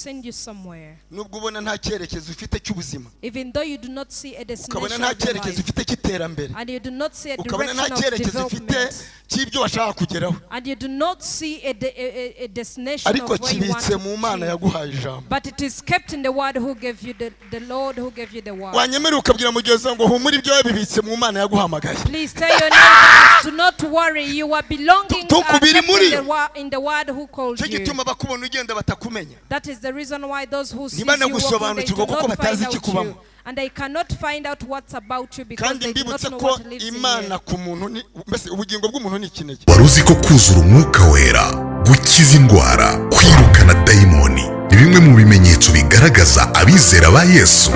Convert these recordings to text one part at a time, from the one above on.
send you somewhere. Nubwo ubona nta cyerekezo ufite cy'ubuzima, Even though you do not see a ukabona destination nta of your cyerekezo life, ufite cy'iterambere, and you do not see a ukabona nta direction of cyerekezo ufite development, cy'ibyo washaka kugeraho, and you do not see a destination ariko of where you want kibitse to mu Mana achieve. yaguhaye ijambo. But it is kept in the word who gave you the Lord who gave you the word. Wanyemerera ukabwira mugenzi wawe ngo humura, ibyawe bibitse mu Mana yaguhamagaye. Please tell your neighbor, do not worry, your belongings are Tukubiri kept muri in yo. in the word who called Cyo you. gituma bakubona ugenda batakumenya. That is the reason why those who see you walking, they do Ntibanagusobanukirwa kuko not batazi find out ikikubamo. you. And they cannot find out what's about you because Kandi they do not mbibutse know ko what lives in you. Imana ku muntu ni mbese ubugingo bw'umuntu ni ikinege. Wari uzi ko kuzura umwuka wera, gukiza indwara, kwirukana dayimoni ni bimwe mu bimenyetso bigaragaza abizera ba Yesu?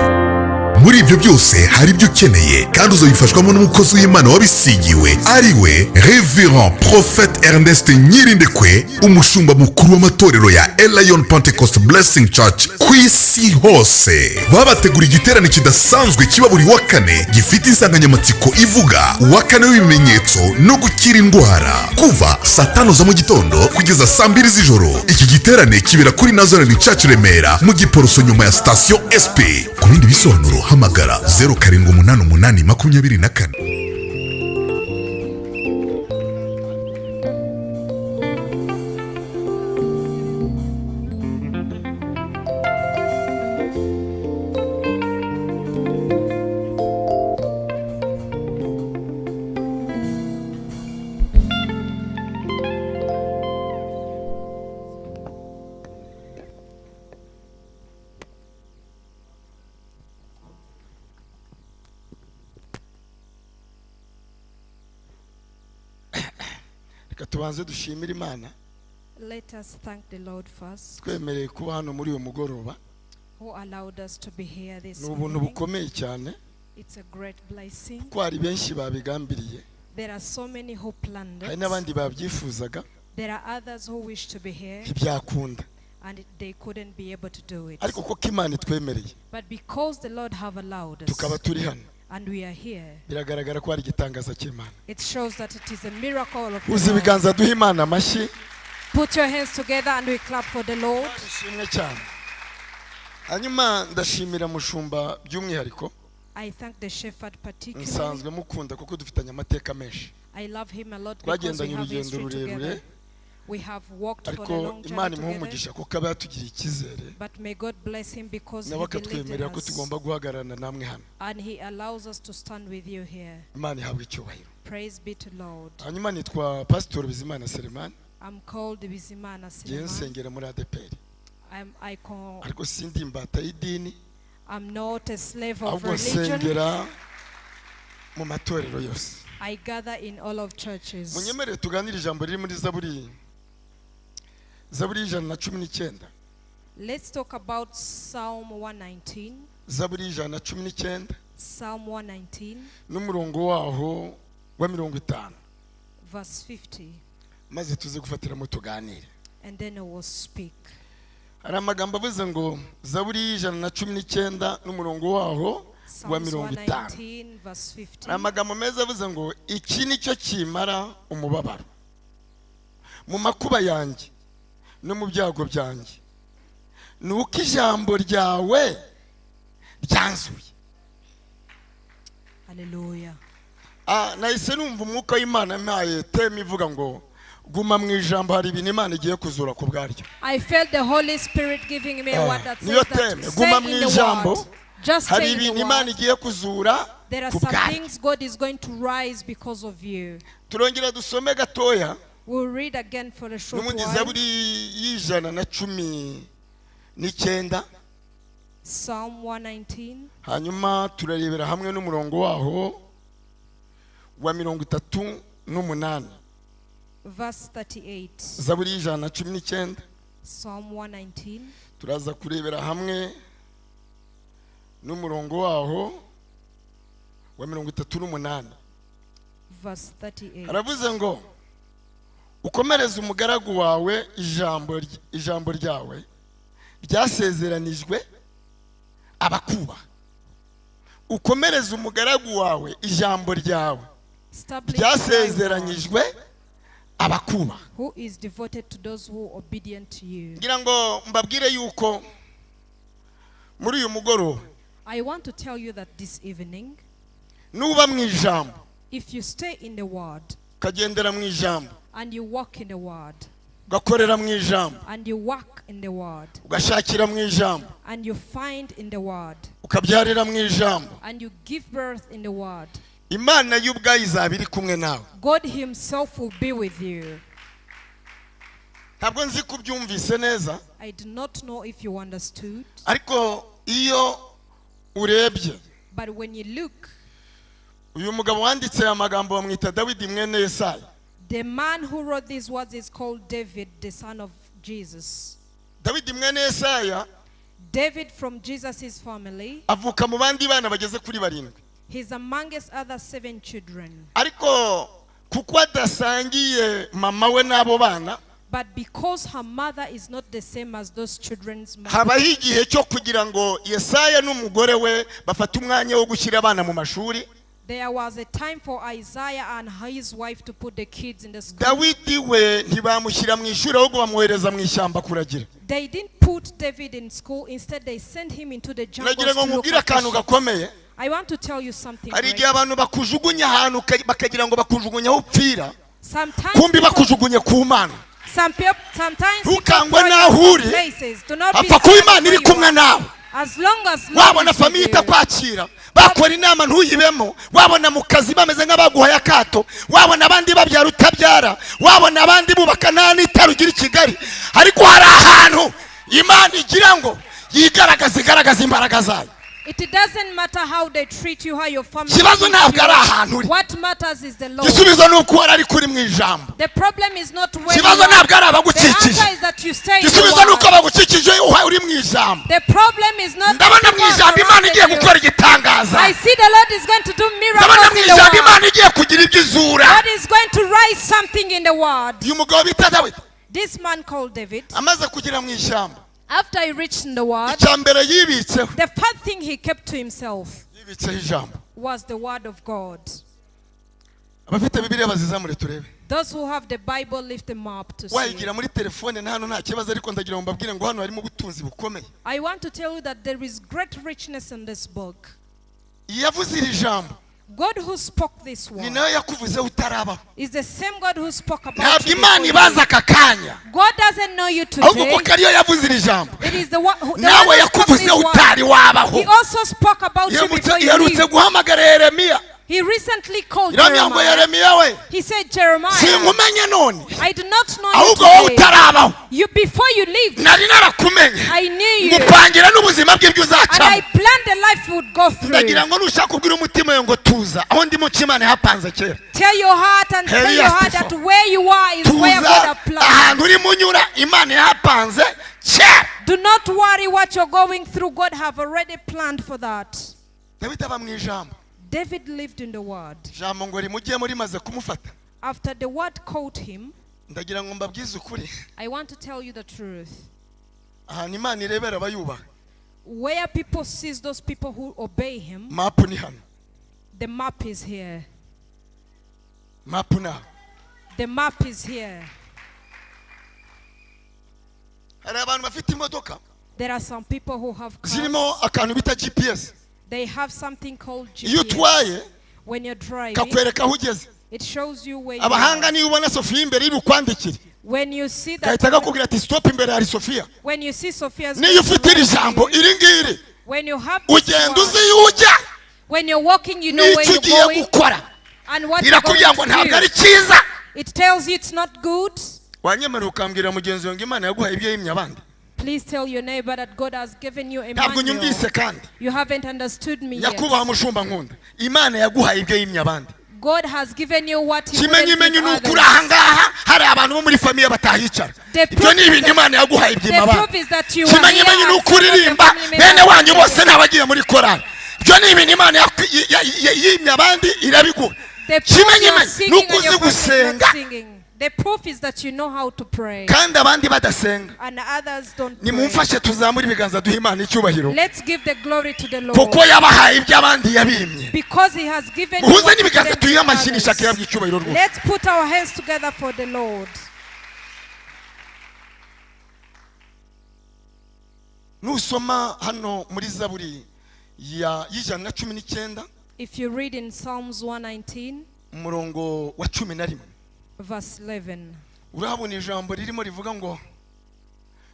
Muri ibyo byose hari ibyo ukeneye kandi uzabifashwamo n'umukozi w'Imana wabisigiwe, ari we Reverend Prophet Ernest Nyirindekwe, umushumba mukuru w'amatorero ya Elion Pentecost Blessing Church ku isi hose. Babategura igiterane kidasanzwe kiba buri wa kane, gifite insanganyamatsiko ivuga uwa kane w'ibimenyetso no gukira indwara, kuva saa 5 za mu gitondo kugeza saa 2 z'ijoro. Iki giterane kibera kuri Nazarene Church Remera mu Giporoso, nyuma ya sitasiyo SP. Ku bindi bisobanuro hamagara 0788 24. Reka tubanze dushimire Imana. Let us thank the Lord first, Twemereye kuba hano muri uyu mugoroba. who allowed us to be here this Ni ubuntu evening. bukomeye cyane, It's a great blessing. kuko hari benshi babigambiriye, There are so many who planned hari it. n'abandi babyifuzaga, There are others who wish to be here ntibyakunda. and they couldn't be able to do it. Ariko kuko Imana itwemereye But because the Lord have allowed us tukaba turi hano, and we are here, biragaragara ko hari igitangaza cy'Imana. it shows that it is a miracle of the Uzi Lord. ibiganza duha Imana amashyi. Put your hands together and we clap for the Lord. Ishimwe cyane. Hanyuma ndashimira mushumba by'umwihariko. I thank the shepherd particularly. Nsanzwe mukunda kuko dufitanye amateka menshi. I love him a lot because we Twagendanye have urugendo history rurerure, together. We have walked for a ariko long Imana journey imuha together. umugisha kuko aba yatugiriye icyizere, But may God bless him because he nawe believed in akatwemerera ko us. tugomba guhagararana namwe hano. And he allows us to stand with you here. Imana ihabwe icyubahiro. Praise be to Lord. Hanyuma nitwa Pasitori Bizimana Selemani. I'm called Bizimana Ngiye Selemani. nsengera muri ADPR, ariko sindi imbata y'idini, I'm not a slave of ahubwo religion. nsengera mu matorero yose. I gather in all of churches. Munyemerere tuganire ijambo riri muri Zaburi 119. Let's talk about Psalm 119. Zaburi 119 Psalm 119, n'umurongo waho wa 50, verse 50. maze tuze gufatiramo tuganire. And then I will speak. Hari amagambo avuze ngo Zaburi 119 n'umurongo waho wa Psalms 50. 119, verse 50. Hari amagambo meza avuze ngo iki nicyo kimara umubabaro mu makuba yanjye no mu byago byanjye, ni uko ijambo ryawe ryanzuye. Hallelujah. Nahise numva umwuka w'Imana mpaye teme ivuga ngo guma mu ijambo, hari ibintu Imana igiye kuzura ku bwaryo. I felt the Holy Spirit giving me a word that Niyo says that teme, stay guma mu in the ijambo, word. Just hari stay in the ibintu Imana word. igiye kuzura There are ku some bwaryo. things God is going to rise because of you. Turongera dusome gatoya We'll read again for a short n'ubundi while. Zaburi 119. Psalm 119. Hanyuma turarebera hamwe n'umurongo waho wa 38. Verse 38. Zaburi 119. Psalm 119. Turaza kurebera hamwe n'umurongo waho wa 38. Verse 38. Aravuze ngo ukomereze umugaragu wawe ijambo ryawe ryasezeranijwe abakubaha. Ukomereze umugaragu wawe ijambo ryawe Establish thy word, ryasezeranyijwe abakubaha. who is devoted to those who are obedient to you. Ngira ngo mbabwire yuko Muri uyu mugoroba, I want to tell you that this evening, nuba mu ijambo, if you stay in the word ukagendera mu ijambo, and you walk in the word ugakorera mu ijambo, and you work in the word ugashakira mu ijambo, and you find in the word ukabyarira mu ijambo, and you give birth in the word, Imana y'ubwayo izaba iri kumwe nawe. God Himself will be with you. Ntabwo nzi ko ubyumvise neza. I do not know if you understood, Ariko iyo urebye, but when you look, uyu mugabo wanditse aya magambo bamwita Dawidi mwene Yesaya. The man who wrote these words is called David, the son of Jesus. Dawidi mwene Yesaya David from Jesus' family, avuka mu bandi bana bageze kuri barindwi. He's amongst other seven children. Ariko kuko adasangiye mama we n'abo bana, But because her mother is not the same as those children's mother, habaho igihe cyo kugira ngo Yesaya n'umugore we bafate umwanya wo gushyira abana mu mashuri. There was a time for Isaiah and his wife to put the kids in the school. Dawidi we ntibamushyira mu ishuri, ahubwo bamwohereza mu ishyamba kuragira. They didn't put David in school. Instead, they sent him into the jungle Nagira ngo to look nkubwire after akantu sheep. gakomeye. I want to tell you something Hari great. igihe abantu bakujugunya ahantu bakagira ngo bakujugunya aho upfira, Sometimes kumbi people, bakujugunye ku Mana. some people, sometimes people Ntukangwe throw you n'aho uri, places. Do not be apfa kuba scared Imana of iri where you kumwe are. nawe. As long as Lord Wabona is with famille you. itakwakira, bakora inama ntuyibemo, wabona mu kazi bameze nk'abaguhaye akato, wabona abandi babyara utabyara, wabona abandi bubaka nta n'itara ugira i Kigali, ariko hari ahantu Imana igira ngo yigaragaze, igaragaze imbaraga zayo. It doesn't matter how they treat you, how your family Ikibazo treats ntabwo you. ari ahantu uri. What matters is the Lord. Igisubizo ni uko uhora ariko uri mu ijambo. The problem is not where you Ikibazo are. ntabwo ari The abagukikije. answer is that you stay in the Igisubizo ni uko word. abagukikije uri mu ijambo. The problem is not the Ndabona mu people ijambo Imana igiye surrounding you. gukora igitangaza. I see the Lord is going to do Ndabona miracles mu in the ijambo world. Imana igiye kugira ibyo izura. God is going to rise something in the world. Uyu mugabo bita Dawidi This man called David, amaze kugera mu ishyamba, after he reached in the world, icya mbere yibitseho, the first thing he kept to himself yibitseho ijambo. Was the word of God. Abafite Bibiliya bazizamure turebe. Those who have the Bible, lift them up to see. Wayigira muri telefone na hano nta kibazo, ariko ndagira ngo mbabwire ngo hano harimo ubutunzi bukomeye. I want to tell you that there is great richness in this book. Yavuze iri jambo God who spoke this ni word nayo yakuvuzeho utarabaho. Is the same God who spoke about Ntabwo you Imana before you. ibaza aka kanya, God doesn't know you ahubwo today. kuko ariyo yavuze iri jambo, It is the nawe one who spoke this yakuvuzeho word. utari wabaho. He also spoke about you before you Iherutse lived. guhamagara Yeremiya, He recently called iramya ngo, Jeremiah. "Yeremiya we, He said, "Jeremiah, sinkumenye none, I do not know you ahubwo wowe today. utarabaho You before you lived, nari narakumenye, I knew you, ngupangira n'ubuzima bw'ibyo and I uzacamo." planned the life you would go through. Ndagira ngo nushaka kubwira umutima wawe ngo tuza, aho ndimo nca Imana yahapanze kera. Tell your heart and tell your Elias heart Tifo. that where you are is where God Tuza, has planned. ahantu urimo unyura Imana yahapanze kera. Do not worry what you're going through. God have already planned for that. Dawidi aba mu ijambo. David lived in the word. Ijambo ngo rimujyemo rimaze kumufata, After the word caught him, ndagira ngo mbabwize ukuri, I want to tell you the truth. Ahantu Imana irebera abayubaha, Where people sees those people who obey him, map ni hano. The map is here. Map ni aha. The map is here. Hari abantu bafite imodoka There are some people who have cars. zirimo akantu bita GPS. They have something called Iyo GPS. utwaye, When you're driving, kakwereka aho ugeze. it shows you where you Abahanga, are. niyo ubona Sofiya imbere y'ubukwandikire, When you see that, gahita kakubwira ati stop, imbere hari Sofiya. when you see Sophia's Niyo going to ufite iri right jambo you, iri ngiri, when you have this ugenda word, uzi iyo ujya when you're walking, you know where n'icyo you're ugiye going gukora. And what you're Irakubwira ngo going ntabwo to ari do. cyiza. It tells you it's not good. Wanyemerera ukambwira mugenzi wawe ngo Imana yaguhaye ibyo yimye abandi? Please tell your neighbor that God has given you a Ntabwo manual. nyumvise kandi. You haven't understood me yet. Nyakubahwa mushumba nkunda, Imana yaguhaye ibyo yimye abandi. God has given you what He couldn't Kimenyimenyi give ni uko uri others. ahangaha hari abantu bo muri famille batahicara. The Ibyo proof ni is ibintu that- Imana yaguhaye The ibyima proof abandi. is that you are here Kimenyimenyi ni and uko some of your uririmba, family bene members wanyu are bose here. ntabagiye muri korali. Ibyo ni ibintu Imana yimye abandi irabiguha. The proof you're Kimenyimenyi ni singing uko and uzi your family is not gusenga singing. The proof is that you know how to pray kandi abandi badasenga. And others don't pray. Nimumfashe tuzamure ibiganza duhe Imana icyubahiro, Let's give the glory to the Lord kuko yabahaye ibyo abandi yabimye. because He has given you Muhuze what he n'ibiganza couldn't tuyihe give amashyi n'ishaka others. ihabwa icyubahiro rwose. Let's put our hands together for the Lord. Nusoma hano muri Zaburi ya 119, If you read in Psalms 119, umurongo wa 11, verse 11, urahabona ijambo ririmo rivuga ngo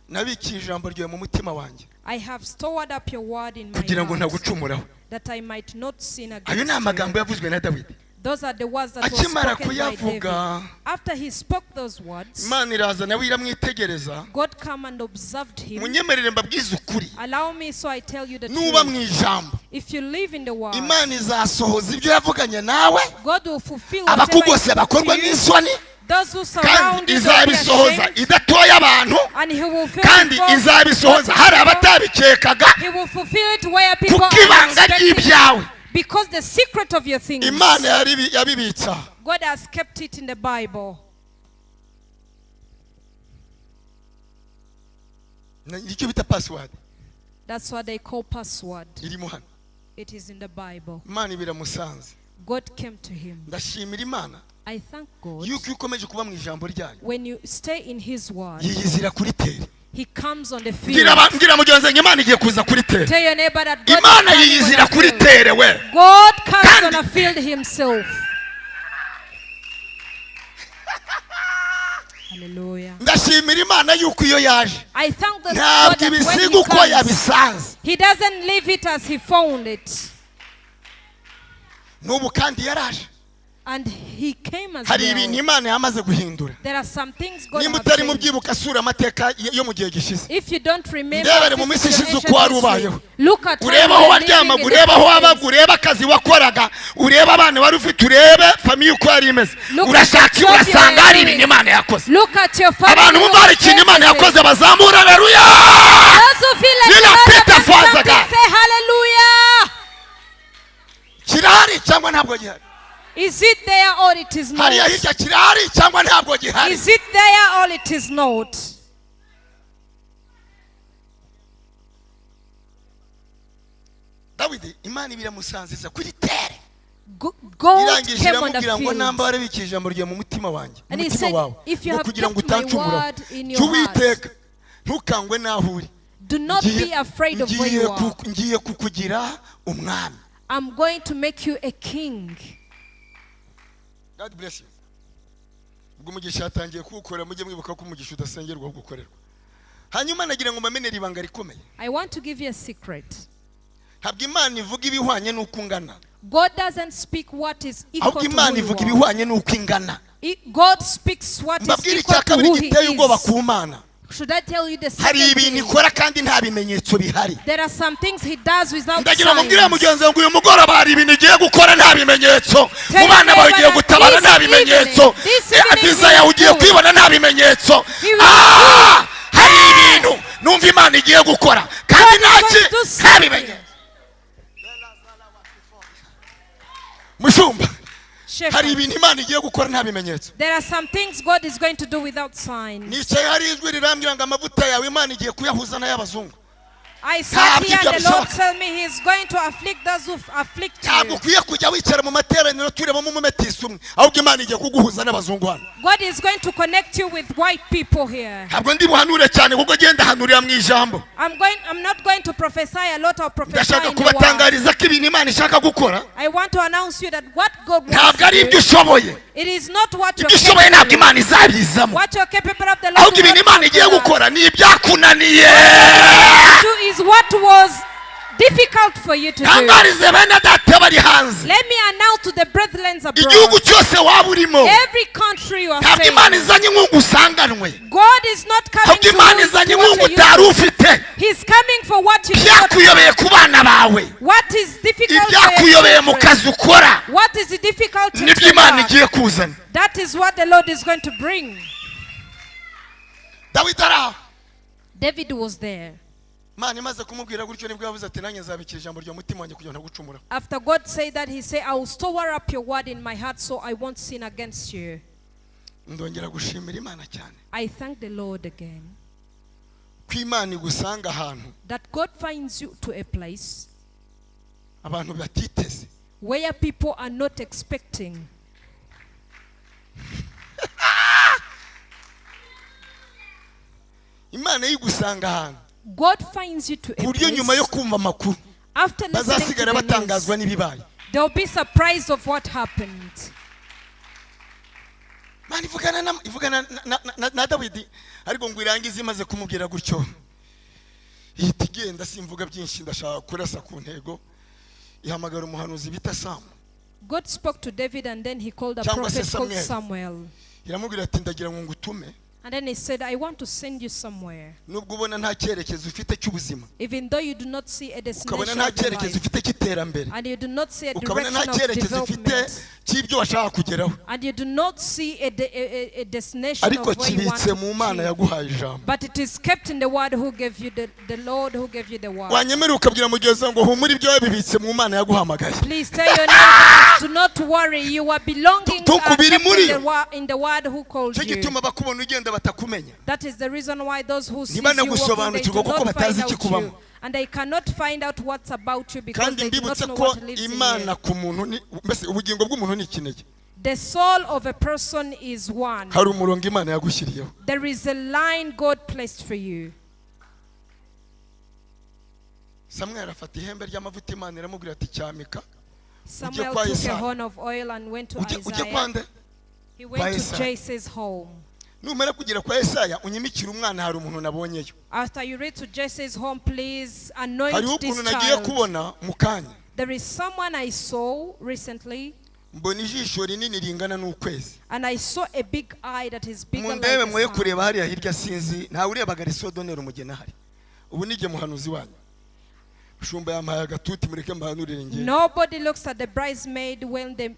nabikiye ijambo ryawe mu mutima wanjye I have stored up your word in my kugira ngo heart, ntagucumuraho. that I might not sin Ayo against ni amagambo you. yavuzwe na Dawidi. Those are the words that were Akimara spoken by David. kuyavuga, After he spoke those words, Imana iraza nawe iramwitegereza. God came and observed him. Munyemerere mbabwize ukuri, Allow me so I tell you the nuba mu truth. ijambo, If you live in the world, Imana izasohoza ibyo yavuganye nawe. God will fulfill whatever he Abakugose spoke bakorwa to you. n'isoni, Those who surround kandi you will be izabisohoza ashamed, idatoye abantu, and he will fulfill kandi before izabisohoza hari abatabikekaga, He will fulfill it where people kuko are ibanga expecting. ry'ibyawe Because the secret of your things, Imana yabibitsa. God has kept it in the Bible. Nicyo bita password. That's what they call password. Irimo hano. It is in the Bible. Imana ibiramusanze. God came to him. Ndashimira Imana I thank God. yuko iyo ukomeje kuba mu ijambo ryayo, When you stay in his word, yiyizira kuri terre. he comes on the field. Mbwira mugenzi wanjye, Imana igiye kuza kuri terre. Tell your neighbor that God is Imana coming on yiyizira a kuri field. terre we. God comes Kandi- on a field himself. Hallelujah. Ndashimira Imana yuko iyo yaje I thank the God ntabwo that when ibisiga he uko comes, yabisanze. he doesn't leave it as he found it. N'ubu kandi yaraje. And he came as Hari ibintu well. Imana yamaze guhindura. There are some things God Nimba have utari changed. mubyibuka, sura amateka yo mu gihe gishize. If you don't remember, Ndebere mu visit minsi your ishize ancient uko wari history. ubayeho. Look at how Urebe you aho were living waryamaga, in the urebe aho past wabaga, days. urebe akazi wakoraga, urebe abana wari ufite, urebe famiye uko yari imeze. Look at Urashaka the job you urasanga were hari doing. ibintu Imana yakoze. Look at your family. Abantu bumva hari ikintu Imana everything. yakoze bazamura haleluya. Those who feel like Nina God have Peter done something, Fazaga. say hallelujah. Kirahari cyangwa ntabwo gihari? Is it there or it is not? Hariya hirya kirahari cyangwa ntabwo gihari? Is it there or it is not? Dawidi Imana ibiramusanziza kuri terre. God Irangije came on the iramubwira ngo field. namba warabikije ijambo ryawe mu mutima wanjye, mu And he mutima said, wawe, if you ngo have kugira ngo kept my utancumuraho, word in your jya Uwiteka ntukangwe n'aho uri. Do not be afraid of where you are. Ngiye kukugira umwami. I'm going to make you a king. God bless you. Ubwo umugisha yatangiye kuwukora, mujye mwibuka ko umugisha udasengerwa ahubwo ukorerwa. Hanyuma nagira ngo mbamenere ibanga rikomeye. I want to give you a secret. Ntabwo Imana ivuga ibihwanye n'uko ungana, God doesn't speak what is equal ahubwo to Imana who you ivuga are. ibihwanye n'uko ingana. God speaks what is Mbabwire equal icya to kabiri who he giteye ubwoba is. ku Mana. Should I tell you the Hari second ibintu thing? ikora kandi nta bimenyetso bihari. There are some things he does without Ndagira ngo mbwire signs. mugenzi wanjye, uyu mugoroba hari ibintu ugiye gukora nta bimenyetso. Tell Mu bana bawe your ugiye neighbor gutabara that nta this bimenyetso. evening, this evening Viza he yawe will ugiye do it. kwibona nta bimenyetso. He will Hari ibintu numva Imana igiye gukora kandi God is ntaki going to do nta something. bimenyetso. Mushumba, Shepherd, hari ibintu Imana igiye gukora nta bimenyetso. there are some things God is going to do without signs. Nicaye hari ijwi rirambwira ngo amavuta yawe Imana igiye kuyahuza n'ay'abazungu. I sat Ntabwo here ibyo and the Lord bishoboka. tell me He is going to afflict those who afflict Ntabwo you. ukwiye kujya wicara mu materaniro turebamo umumetisi umwe, ahubwo Imana igiye kuguhuza n'abazungu hano. God is going to connect you with white people here. Ntabwo ndi buhanure cyane kuko genda hanurira mu ijambo. I'm not going to prophesy a lot of prophesy Ndashaka in the word. kubatangariza ko ibintu Imana ishaka gukora I want to announce you that what God wants ntabwo ari to ibyo do, ushoboye. it is not what you're Ibyo ushoboye ntabwo capable of. Imana izabizamo, What you're capable of, the Lord ahubwo will ibintu not Imana come igiye to that. gukora ni ibyakunaniye. Do is what was difficult for you to do. Ntangarize bene data bari hanze, Let me announce to the brethren igihugu abroad, cyose waba urimo, every country you are ntabwo Imana staying, izanye inkunga usanganwe, God is not coming ahubwo to Imana you izanye to what inkunga you're used utari to. ufite. He's coming for what you do not Byakuyobeye ku bana bawe, What is difficult for your ibyakuyobeye mu children? kazi ukora, What is difficult in nibyo your Imana work? igiye kuzana. That is what the Lord is going to bring. Dawidi ari aho. David was there. Imana imaze kumubwira gutyo nibwo yavuze ati nanjye nzabikira ijambo rya mutima wanjye kugira ngo ntagucumuraho. After God said that, he said, I will store up your word in my heart so I won't sin against you. Ndongera gushimira Imana cyane I thank the Lord again ko Imana igusanga ahantu that God finds you to a place abantu batiteze. where people are not expecting. Imana yigusanga ahantu God finds you to Ku a buryo nyuma yo place kumva amakuru after listening to bazasigara the batangazwa news, n'ibibaye. they'll be surprised of what happened. Imana ivugana na Dawidi, ariko ngo irangize imaze kumubwira gutyo, ihita igenda. Simvuga byinshi, ndashaka kurasa ku ntego. Ihamagara umuhanuzi bita Samu. God spoke to David and then he called a Cyangwa se prophet called Samuel. Samuel. Iramubwira ati ndagira ngo ngutume. And then he said, "I want to send you somewhere." Nubwo ubona nta cyerekezo ufite cy'ubuzima, Even though you do not see a ukabona destination nta of your cyerekezo life, ufite cy'iterambere, and you do not see a ukabona nta direction of cyerekezo ufite development, cy'ibyo washaka kugeraho, and you do not see a destination ariko of where you want kibitse to mu Mana achieve, yaguhaye ijambo. but it is kept in the word who gave you the Lord who gave you the word. Wanyemerera ukabwira mugenzi wawe ngo humura, ibyawe bibitse mu Mana yaguhamagaye. Please tell your neighbor, do not worry, your belongings are Tukubiri kept muri in the, yo. in the word who called Cyo you. gituma bakubona ugenda batakumenya. That is the reason why those who see you walking, they do Ntibanagusobanukirwa kuko not batazi find out ikikubamo. you. And they cannot find out what's about you because Kandi they do not mbibutse know ko what lives in Imana you. ku muntu ni mbese ubugingo bw'umuntu ni ikinege. The soul of a person is one. Hari umurongo Imana yagushyiriyeho. There is a line God placed for you. Samweli afata ihembe ry'amavuta, Imana iramubwira ati cyamika Samuel kwa took a Yesaya. horn of oil and went to Ujye ujye Isaiah. kwa nde? He Kwa went to Yesaya. Jesse's home. Numara kugera kwa Yesaya unyimikire umwana, hari umuntu nabonyeyo. After you read to Jesse's home, please anoint Hariho this ukuntu nagiye child. kubona mu kanya. There is someone I saw recently, Mbona ijisho rinini ringana n'ukwezi. and I saw a big eye that is bigger like Mundebe the mwoye sun. kureba hariya hirya, sinzi ntawe urebaga risodonera umugeni ahari. Ubu nijye muhanuzi wanyu, shumba yampaye agatuti, mureke mbahanurire ngewe. Nobody looks at the bridesmaid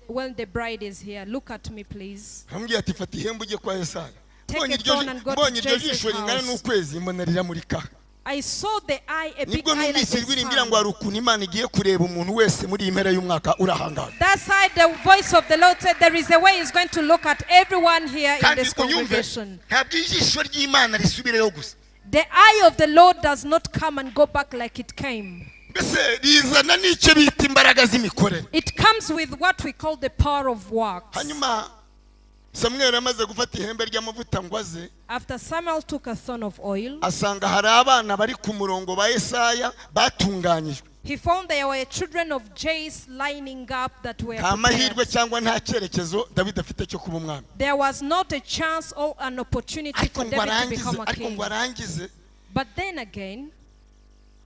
when the bride is here. Look at me, please. Aramubwira ati fata ihembe ujye kwa Yesaya. Take Mbonye a iryo phone and go to mbonye iryo Jesse's jisho ringana house. n'ukwezi, mbona riramurika. I saw the eye, a big Nibwo eye like numvise the ijwi rimbwira ngo sun. hari ukuntu Imana igiye kureba umuntu wese muri iyi mpera y'umwaka urahangaha. That's why the voice of the Lord said there is a way He's going to look at everyone here in Kandi this unyumve, congregation. ntabwo ijisho ry'Imana risubirayo gusa. The eye of the Lord does not come and go back like it came. Mbese rizana n'icyo bita imbaraga z'imikorere. It comes with what we call the power of works. Hanyuma Samweli amaze gufata ihembe ry'amavuta ngo aze, After Samuel took a thorn of oil, asanga hari abana bari ku murongo ba Yesaya batunganyijwe. he found there were children of Jesse lining up that were Nta mahirwe prepared. cyangwa nta cyerekezo Dawidi afite cyo kuba umwami. There was not a chance or an opportunity Ariko for ngo David to arangize, become a ariko king. ngo arangize, But then again,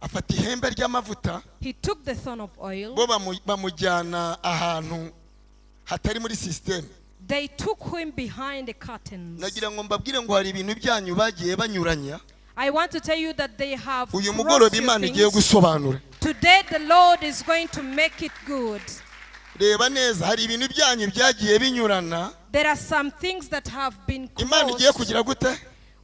afata ihembe ry'amavuta, he took the thorn of oil. bo bamujyana ahantu hatari muri sisiteme. They took him behind the curtains. Nagira ngo mbabwire ngo hari ibintu byanyu bagiye banyuranya. I want to tell you that they have Uyu crossed mugoroba your Imana igiye things. gusobanura. Today the Lord is going to make it good. Reba neza, hari ibintu byanyu byagiye binyurana. There are some things that have been Imana igiye crossed. kugira gute?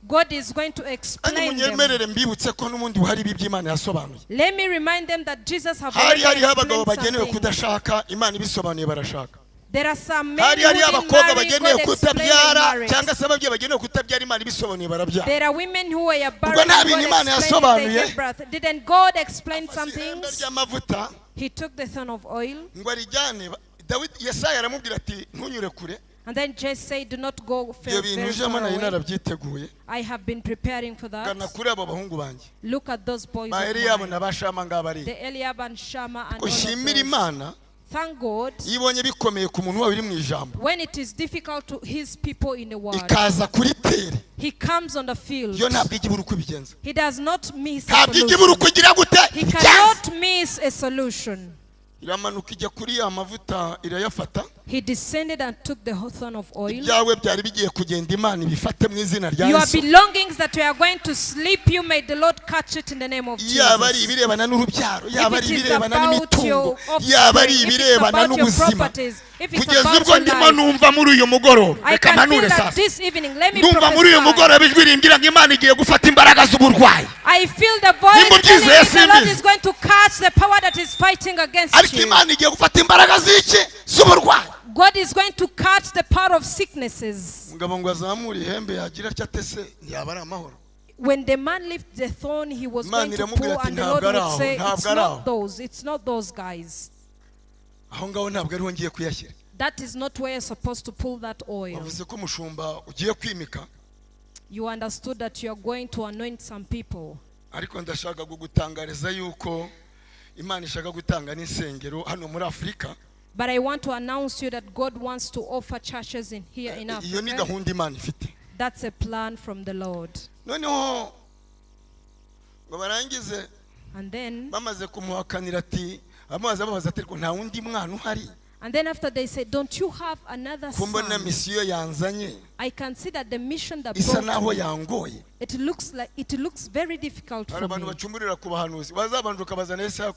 God is going to Kandi explain them. munyemerere mbibutse ko n'ubundi hari ibi by'Imana yasobanuye. Let me remind them that Jesus have Hari already hariho abagabo explained bagenewe something. kudashaka, Imana ibisobanuye barashaka. There are some men Hari who hariho didn't abakobwa marry, bagenewe God explained they kutabyara, married. cyangwa se ababyeyi bagenewe kutabyara, Imana ibisobanuye barabyara. There are women who were barren, Nta God bintu Imana explained they yasobanuye. gave birth. Didn't God explain some Afashe ihembe things? ry'amavuta He took the thorn of oil, ngo arijyane. Dawidi Yesaya aramubwira ati ntunyure kure. and then Jesse said, "Do not go Ibyo bintu very ujemo far nari away. narabyiteguye. I have been preparing for Gana that. kuri abo bahungu banjye, Look at those boys ba of Eliyabu mine, na ba Shama ngaba ari. the Eliab and Shammah and all of Ushimire those. Imana Thank God iyo ibonye bikomeye ku muntu wawe uri mu ijambo, when it is difficult to his people in the world, ikaza kuri terrain. He comes on the field. Yo ntabwo ijya ibura uko ibigenza. He does not miss a Ntabwo ijya ibura uko solution. igira gute He ibigenza. cannot miss a solution. Iramanuka ijya kuri ya mavuta irayafata. He descended and took the thorn of oil. Ibyawe byari bigiye kugenda, Imana ibifate mu izina rya Your Yesu. belongings that you are going to sleep, you may the Lord catch it in the name of Yaba ari Jesus. ibirebana n'urubyaro, yaba If ari it is ibirebana about n'imitungo, your yaba ari offspring, if it's ibirebana about your n'ubuzima, properties, if it's kugeza about ubwo your ndimo life, numva muri uyu mugoroba, I reka can feel mpanure that sasa, this evening, let me ndumva muri uyu prophesy. mugoroba ijwi rimbwira ngo Imana igiye gufata imbaraga z'uburwayi. I feel the voice Nimba telling ubyizeye me the Lord simbizi. is going to catch the power that is fighting against Ariko you. Imana igiye gufata imbaraga z'iki? Z'uburwayi. God is going to catch the power of sicknesses. Umugabo ngo azamure ihembe, yagira atya atese ntiyaba ari amahoro. When the man lifted the thorn, he was Imana going to iramubwira pull, ati, and the "Ntabwo Lord ari would aho, say, ntabwo "It's ari aho." not those, it's not those guys. Aho ngaho ntabwo ariho ngiye kuyashyira. That is not where you're supposed to pull that oil. Bavuze ko umushumba ugiye kwimika You understood that you are going to anoint some people. Ariko ndashaka kugutangariza yuko Imana ishaka gutanga n'insengero hano muri Afurika. But I want to announce you that God wants to offer churches in here in Iyo ni Africa. gahunda Imana ifite. That's a plan from the Lord. Noneho ngo barangize, And then bamaze kumuhakanira ati amazi ababaza ati ariko nta wundi mwana uhari? And then after they said, "Don't you have another Ko mbona son?" mission yanzanye I can see that the mission that isa brought naho me, yangoye. it looks very difficult Hari for abantu me. bacumurira ku bahanuzi bazabanje ukabazana Yesaya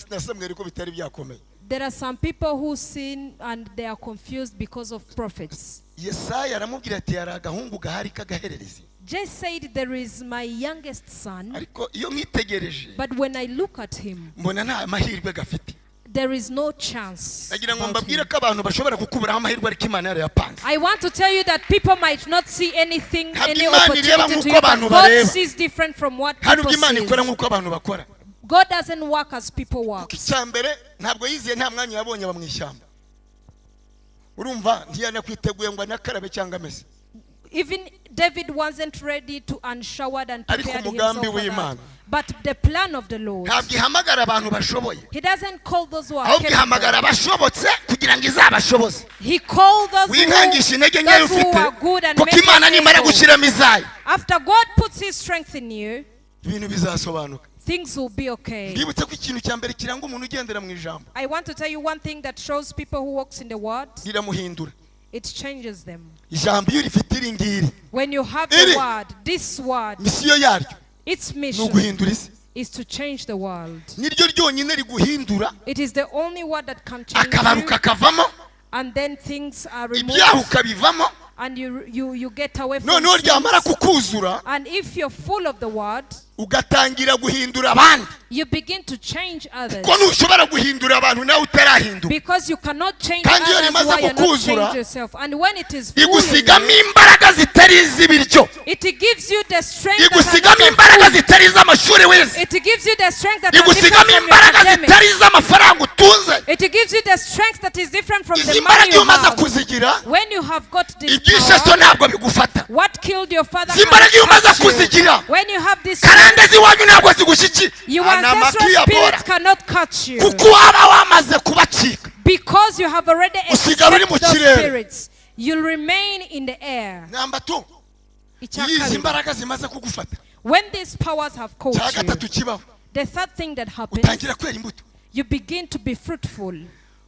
na Samweli ko bitari byakomeye. There are some people who sin and they are confused because of prophets. Yesaya aramubwira ati hari agahungu gahari k'agahererezi. Jesse said, "There is my youngest son, Ariko iyo nkitegereje, but when I look at him, mbona nta mahirwe gafite. There is no chance Nagira ngo about mbabwire him." ko abantu bashobora kukuburaho amahirwe ariko Imana yarayapanze. I want to tell you that people might not see anything, Ntabwo any Imana ireba opportunity to nk'uko you, but abantu God bareba. Sees different from what Hari ubwo people Imana ikora see. nk'uko abantu bakora. God doesn't work as people work. Kuko icya mbere ntabwo yiziye, nta mwanya yabonye aba mu ishyamba, urumva ntiyanakwiteguye ngo anakarabe cyangwa amese. Even David wasn't ready to unshowered and Ariko prepared umugambi himself for that. w'Imana. But the plan of the Lord, Ntabwo ihamagara abantu bashoboye, He doesn't call those who are ahubwo ihamagara capable. abashobotse kugira ngo izabashoboze. He called those Winkangisha who, intege nkeya those who ufite, are good and kuko Imana mentally nimara able. gushyiramo izayo, After God puts His strength in you, ibintu bizasobanuka. Things will be okay. Mbibutse ko ikintu cya mbere kiranga umuntu ugendera mu ijambo, I want to tell you one thing that shows people who walks in the Word, riramuhindura. It changes them. Ijambo iyo rifite iri ngiri, When you have Iri. the Word, this Word, mission yaryo its ni mission uguhindura isi. Is to change the world. Niryo ryonyine riguhindura, It is the only word that can change akabaruka you, kavamo, and then things are removed, ibyaha ukabivamo, and you get away from noneho ryamara sins. kukuzura, And if you're full of the Word, ugatangira guhindura abandi, you begin to change others. ko ntushobora guhindura abantu nawe utarahinduka. Because you cannot change Kandi iyo others rimaze while you're not kukuzura, changed yourself. And when it is full in igusigamo you, imbaraga zitari iz'ibiryo, it gives you the strength that are igusigamo not of imbaraga food. zitari iz'amashuri wize, It gives you the strength that are different igusigamo from your imbaraga academics. zitari iz'amafaranga utunze. It gives you the strength that is different from Izi the money mbaraga iyo you umaze have. kuzigira, When you have got this ibyishe so power, ntabwo bigufata. what killed your father Izi mbaraga iyo cannot umaze touch you. kuzigira, When you have this karande z'iwanyu ntabwo zigushyikira. Your ancestral Anamakiya bora spirits cannot catch you kuko waba wamaze kubacika, because you have already usigara uri mu escaped those kirere. Spirits. You'll remain in the air. Number two, Icya iyo izi kabiri. mbaraga zimaze kugufata, When these powers have cya caught you, gatatu kibaho, the third thing that happens, utangira kwera imbuto, you begin to be fruitful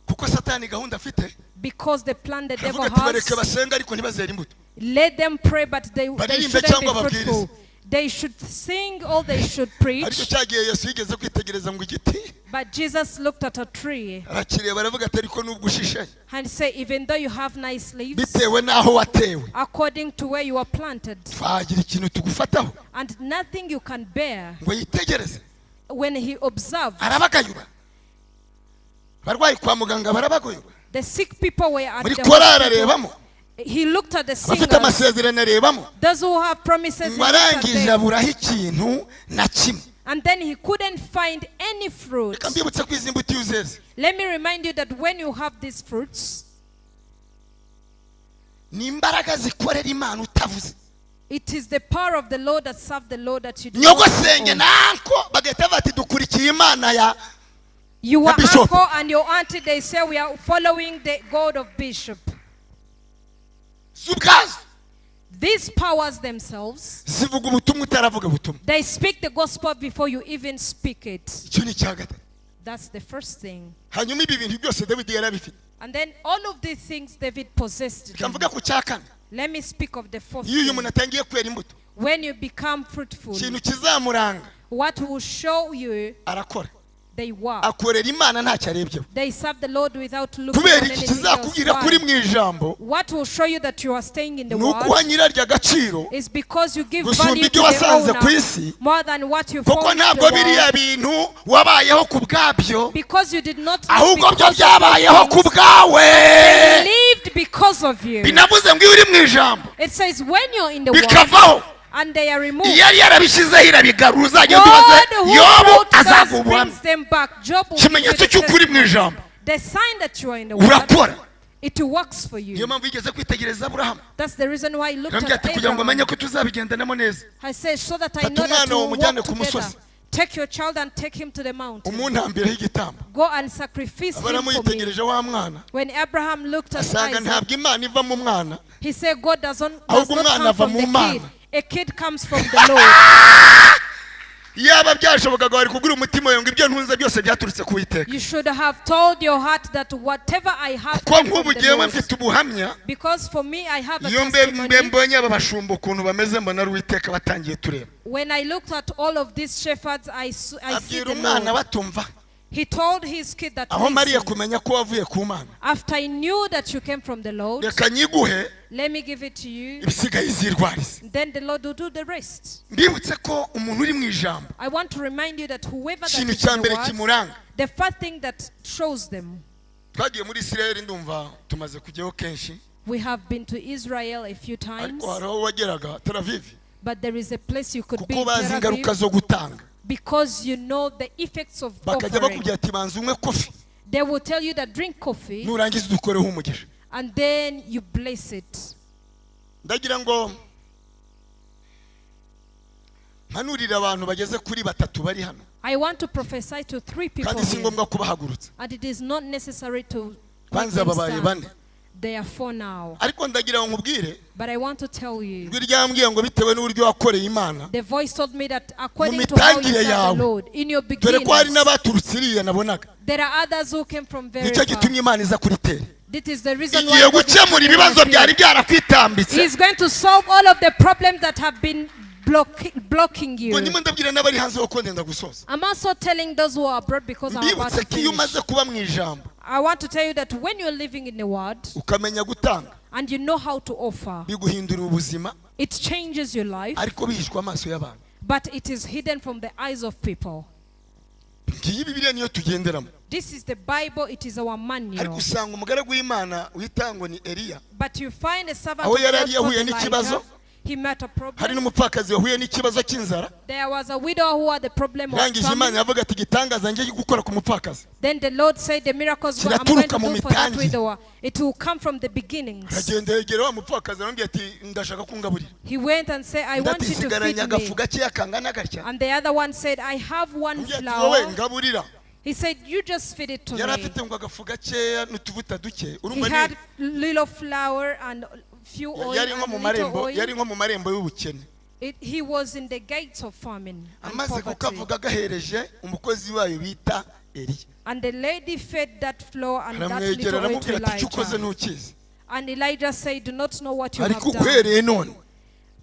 kuko Satani gahunda afite, because the plan the devil aravuga ati bareke has, basenga ariko ntibazere imbuto. Let them pray, but they Baririmbe shouldn't cyangwa be babwirize. fruitful. They should sing or they should Ariko preach. cyagiye Yesu yigeze kwitegereza ngo igiti, But Jesus looked at a tree arakireba aravuga ati ariko nubwo ushishe, and said, "Even though you have nice leaves, bitewe n'aho watewe, according to where you are planted, twagira ikintu tugufataho." and nothing you can bear." Ngo yitegereze, When he observed, arabagayura abarwayi kwa muganga, barabagayura. The sick people were at Muri the korari hospital. arebamo, He looked at the abafite singers, amasezerano arebamo, those who have promises, he ngo looked at arangije them. aburaho ikintu na kimwe. And then he couldn't find any fruit. Reka mbibutse ko izi mbuto iyo uzeze, Let me remind you that when you have these fruits, ni imbaraga zikorera Imana utavuze. It is the power of the Lord that serve the Lord that you do not Nyogosenge own. na uncle bagahita bati dukurikiye Imana ya Your Bishop. Uncle and your auntie, they say we are following the God of Bishop. Z'ubwazo These powers themselves, zivuga ubutumwa utaravuga ubutumwa. They speak the gospel before you even speak it. Icyo ni icya gatatu. That's the first thing. Hanyuma ibi bintu byose Dawidi yarabifite. And then all of these things David possessed Reka them. mvuge ku cya kane. Let me speak of the fourth Iyo uyu thing. muntu atangiye kwera imbuto, When you become fruitful, ikintu kizamuranga, what will show you arakora, they work. Akorera Imana ntacyo arebyeho. They serve the Lord without looking Kubera on iki? Anything else. Kizakubwira Why? kuri mu ijambo What will show you that you are staying in the ni ukuha Word nyiraryo agaciro is because you give gusumba value ibyo to the wasanze ku owner isi, more than what you kuko found in ntabwo the biriya world. bintu wabayeho ku bwabyo, Because you did not live ahubwo byo because of byabayeho those ku things. bwawe. They lived because of you. Binavuze ngo iyo uri mu ijambo, It says when you're in the Word bikavaho, and they are removed, iyo yari yarabishyizeho irabigarura. Uzagenda ubaze God who Yobu, brought those azaguha ubuhamya. brings them back. Job will give you Ikimenyetso the cy'ukuri mu testimony. ijambo, The sign that you are in the Word urakora. It works for Niyo you. mpamvu yigeze kwitegereza Aburahamu. That's the reason why he looked Arambwira at ati kugira ngo amenye Abraham. ko tuzabigendanamo neza, I said, so that I fata know that umwana we wawe will umujyane walk ku together. musozi. Take your child and take him to the mountain. Umuntambireho igitambo. Go and sacrifice him Aburahamu for me. yitegereje wa mwana, When Abraham looked at asanga Isaac, ntabwo Imana iva mu mwana, he said, God does ahubwo not umwana come ava from mu the Mana. kid. A kid comes from the Lord. Yaba byashobokaga wari kubwira umutima wawe ngo ibyo ntunze byose byaturutse ku Witeka. You should have told your heart that whatever I have Kuko came nk'ubu from the ngewe Lord. mfite ubuhamya. Because for me, I have a Iyo mbe mbe testimony. mbonye aba bashumba ukuntu bameze, mbona ari Uwiteka batangiye tureba. When I looked at all of these shepherds, I see Abwira the umwana Lord. batumva, He told his kid that, aho mariya "Listen, kumenya ko wavuye ku Mana, after I knew that you came from the Lord, reka nyiguhe, let me give it to you. Ibisigaye izirwarize. Then the Lord will do the rest." Mbibutse ko umuntu uri mu ijambo, I want to remind you that whoever that ikintu is cya in mbere the word, kimuranga, the first thing that shows them, twagiye muri Isirayeli, ndumva tumaze kujyaho kenshi, we have been to Israel a few times, ariko hari aho wageraga Tel Aviv, but there is a place you could be kuko in bazi Tel ingaruka Aviv zo gutanga, because you know the effects of bakajya offering. bakubwira ati banza unywe coffee, They will tell you that drink coffee nurangiza udukoreho umugisha. And then you bless it. Ndagira ngo mpanurire abantu bageze kuri batatu bari hano, I want to prophesy to three people kandi si here, ngombwa kubahagurutsa. And it is not necessary to make Kwanza them babaye stand. bane. They are four now. Ariko ndagira ngo nkubwire, But I want to tell you, ijwi ryambwiye ngo bitewe n'uburyo wakoreye Imana, the voice told me that according to how you mitangire serve the yawe, Lord, in your dore ko hari beginnings, n'abaturutse iriya nabonaga, there are others who came from very nicyo far. gitumye Imana iza kuri terrain. This is the reason why Igiye God is gukemura coming ibibazo on byari field. byarakwitambitse. He is going to solve all of the problems that have been blocking Ngo you. ndimo ndabwira n'abari hanze kuko ndenda gusoza. I'm also telling those who are abroad because I'm about Mbibutse to ko iyo finish. umaze kuba mu ijambo, I want to tell you that when you're living in the world ukamenya gutanga, and you know how to offer, biguhindurira ubuzima, it changes your life, ariko bihishwa amaso y'abantu. But it is hidden from the eyes of people. Ngiyi Bibiliya niyo tugenderamo. This is the Bible, it is our Ariko manual. usanga umugaragu w'Imana wita ngo ni Eliya, But you find a servant aho of yari God ari yahuye called n'ikibazo, Elijah. He met a hari problem. n'umupfakazi wahuye n'ikibazo cy'inzara. There was a widow who had the problem of Irangije Imana famine. yavuga ati igitangaza ngiye gukora ku mupfakazi Then the Lord said, the miracles what I'm going kiraturuka to mu do for that mitangire. widower, it will come from the beginnings. Aragenda yegera wa mupfakazi aramubwira ati ndashaka kungaburira. He went and said, I want Undi ati you to nsigaranye feed me. agafu gakeya kangana gatya. And the other one said, I have one Undi ati wowe flour. ngaburira. He said, you just feed it to Yari me. afite ngo agafu gakeya n'utuvuta duke. He Urumva had ni little flour and few oil yari nko and mu little marembo, oil. yari nko mu marembo y'ubukene. He was in the gates of famine and Amaze poverty. kukavuga agahereje umukozi wayo bita Eliya, And the lady fed that flour and that aramwegera little oil to aramubwira ati icyo ukoze Elijah. ntukizi, And Elijah said, do not know what you have ariko done. uhereye none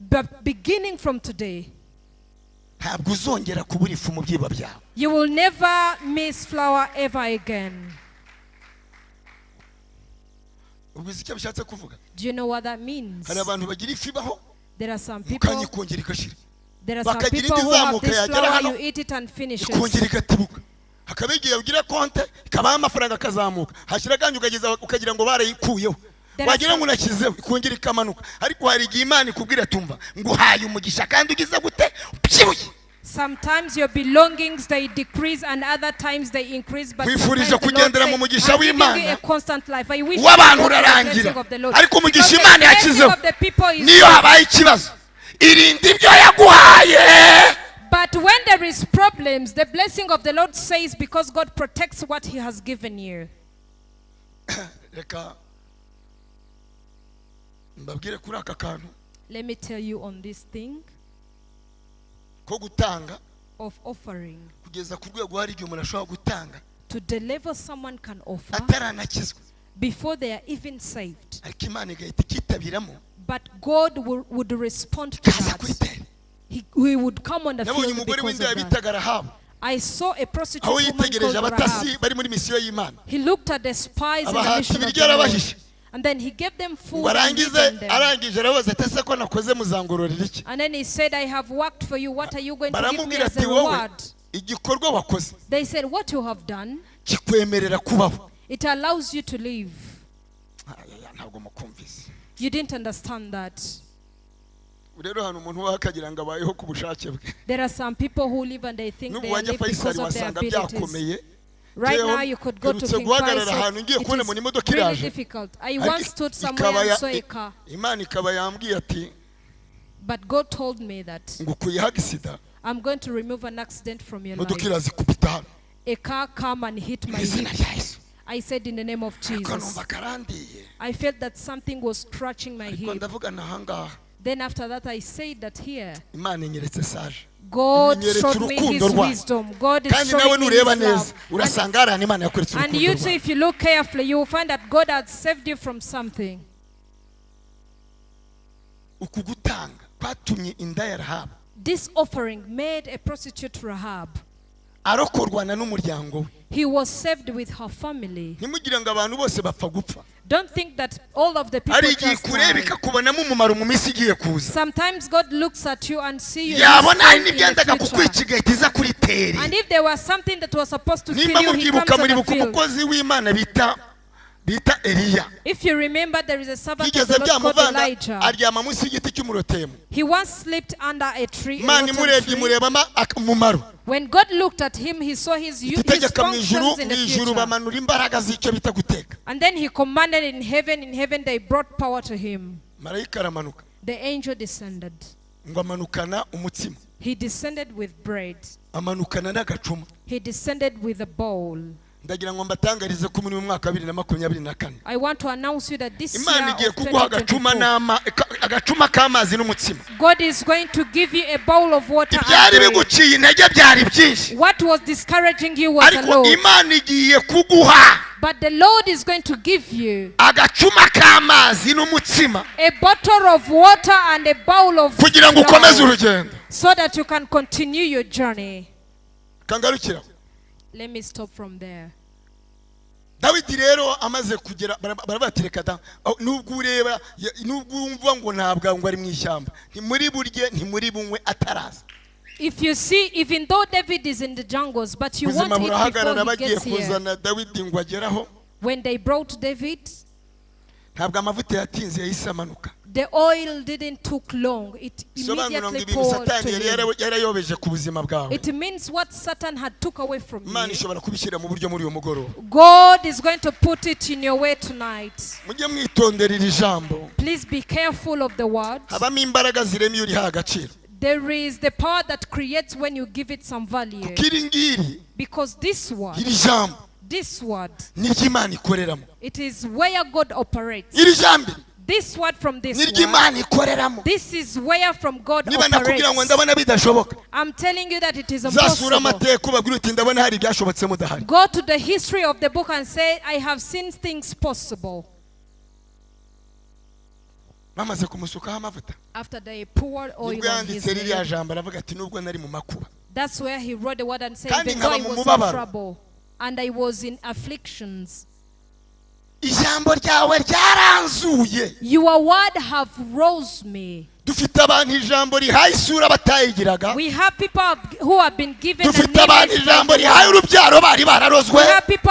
But beginning from today, ntabwo uzongera kubura ifu mu byibo byawe. you will never miss flour ever again. Ubwo uzi icyo bishatse kuvuga? Do you know what that means? Hari abantu bagira ifu ibaho, There are some mu people, kanya ikongera igashira, there are some bakagira people indi who have izamuka this yagera flour, hano, you eat it and finish ikongera it. igatibuka, hakaba igihe ugira konte ikabaho amafaranga akazamuka, hashira akanya ukageza ukagira ngo barayikuyeho, There are wagira ngo unashyizeho ikongera ikamanuka. Ariko hari igihe Imana ikubwira tumva nguhaye umugisha kandi ugize gute ubyibushye. Sometimes your belongings, they decrease, and other times they increase. But Nkwifurije sometimes the Lord kugendera mu says, mugisha I'm giving you w'Imana. a constant life. I wish you W'abantu to walk in the urarangira, blessing of the Lord. ariko umugisha Because the Imana blessing yashyizeho, of the people is niyo habaye ikibazo irinda ibyo yaguhaye. But when there is problems, the blessing of the Lord says, because God protects what he has given you. Reka mbabwire kuri aka kantu Let me tell you on this thing ko gutanga, of offering. Kugeza ku rwego hari igihe umuntu ashobora gutanga To deliver, someone can offer ataranakizwa, before they are even saved. ariko Imana igahita ikitabiramo, But God would respond to ikaza that. kuri terrain. He would come on the Nabonye field umugore because w'indaya of that. bitaga Rahabu, I saw a prostitute aho woman yitegereje called abatasi Rahab. bari muri misiyo y'Imana, He looked at the spies in the abahata mission of ibiryo the Lord. arabahisha. And then he gave them Ngo food and arangize, hidden them. arangije arabaza ati ese ko nakoze muzangororera iki? And then he said, I have worked for you. What are you going to give me Baramubwira as ati a wowe reward? igikorwa wakoze They said, what you have done, kikwemerera kubaho. it allows you to live. Ayaya, ntabwo mukumvise. You didn't understand that. Rero hano umuntu ubaho akagira ngo abayeho ku bushake bwe. There are some people who live and they think N'ubu they wajya live Faisal because of their wasanga abilities. byakomeye, Right Jewe now, you could go to mperutse King guhagarara Faisal. ahantu ngiye It kubona is mbona imodoka really iraje. difficult. I Ariko once stood somewhere ikaba and ya- saw a car, Imana ikaba yambwiye ati but God told me that ngo ukuyeho agisida I'm going to remove an accident from your imodoka life. irazikubita hano A car come and hit mu my izina hip. rya Yesu I said, in the name of ariko Jesus. numva karandiye I felt that something was scratching my ariko hip. ndavuga nahangaha Then after that, I said that here, Imana inyeretse sage God Imenyeretse showed me urukundo his rwayo. wisdom. God is Kandi nawe showing me nureba his neza love. urasanga hari ahantu Imana yakweretse And urukundo you too, rwayo if you look carefully, you will find that God had saved you from something. Uku gutanga kwatumye inda ya Rahabu This offering made a prostitute Rahab. arokorwana n'umuryango we He was saved with her family. Ntimugire ngo abantu bose bapfa gupfa Don't think that all of the people hari igihe just ikureba die. Ikakubonamo umumaro mu minsi igiye kuza Sometimes God looks at you and see you yabona hari in the n'ibyendaga future. kukwica igahita iza kuri teri And if there was something that was supposed to kill nimba you, he mubyibuka comes on the muribuka field. Umukozi w'Imana bita bita Eliya If you remember, there is a servant of yigeze the Lord called byamuvanga Elijah. aryama munsi y'igiti cy'umurotemu He once slept under a tree. A Imana rotten imurebye tree. imurebamo ak- umumaro When God looked at him, he saw his itegeka mu ijuru functions in mu the ijuru future. bamanura imbaraga z'icyo bita guteka And then he commanded in heaven. In heaven, they brought power to him. Marayika aramanuka The angel descended. Ngo amanukana umutsima He descended with bread. Amanukana n'agacuma He descended with a bowl. Ndagira ngo mbatangarize ko muri uyu mwaka wa 2024 I want to announce you that this Imana year igiye of kuguha agacuma 2024, n'ama ka- agacuma k'amazi n'umutsima God is going to give you a bowl of water and ibyari bread. biguciye intege byari byinshi What was discouraging you was a ariko lot. Imana igiye kuguha But the Lord is going to give you agacuma k'amazi n'umutsima a bottle of water and a bowl of kugira ngo ukomeze flour urugendo so that you can continue your journey. Kangarukira Let me stop from there. Dawidi rero amaze kugera bara- barabatereka da aho, nubwo ureba ya- nubwo wumva ngo ntabwo ngo ari mu ishyamba ntimuri burye ntimuri bunywe ataraza If you see, even though David is in the jungles, but you ubuzima won't eat burahagarara before he bagiye gets here. Kuzana Dawidi ngo ageraho When they brought David, ntabwo amavuta yatinze yahise amanuka the oil didn't took long. It bisobanura ngo immediately ibintu poured to Satani yari him. yara- yarayobeje ku buzima bwawe It means what Satan had took away from Imana you. ishobora kubishyira mu buryo muri uyu mugoroba God is going to put it in your way tonight. Mujye mwitondera iri jambo Please be careful of the word. Habamo imbaraga zirema iyo uriha agaciro There is the power that creates when you give it some value. Kuko iri ngiri Because this word, iri jambo this word, niryo Imana ikoreramo it is where God operates. Iri jambo This word from this niryo word, Imana ikoreramo this is where from God niba nakubwira ngo operates. ndabona bidashoboka I'm telling you that it is zasura impossible. amateka ubabwira uti ndabona hari ibyashobotse mudahari Go to the history of the book and say, I have seen things possible. Bamaze kumusukaho amavuta After they poured oil nibwo on his yanditse ririya head, jambo aravuga ati nubwo nari mu makuba that's where he wrote the word and said, Kandi even though nkaba I mu was in mubabaro. trouble and I was in afflictions, ijambo ryawe ryaranzuye your word have rose me. Dufite abantu ijambo rihaye isura batayigiraga We have people who have been given an dufite abantu image by ijambo the rihaye word. urubyaro bari bararozwe We have people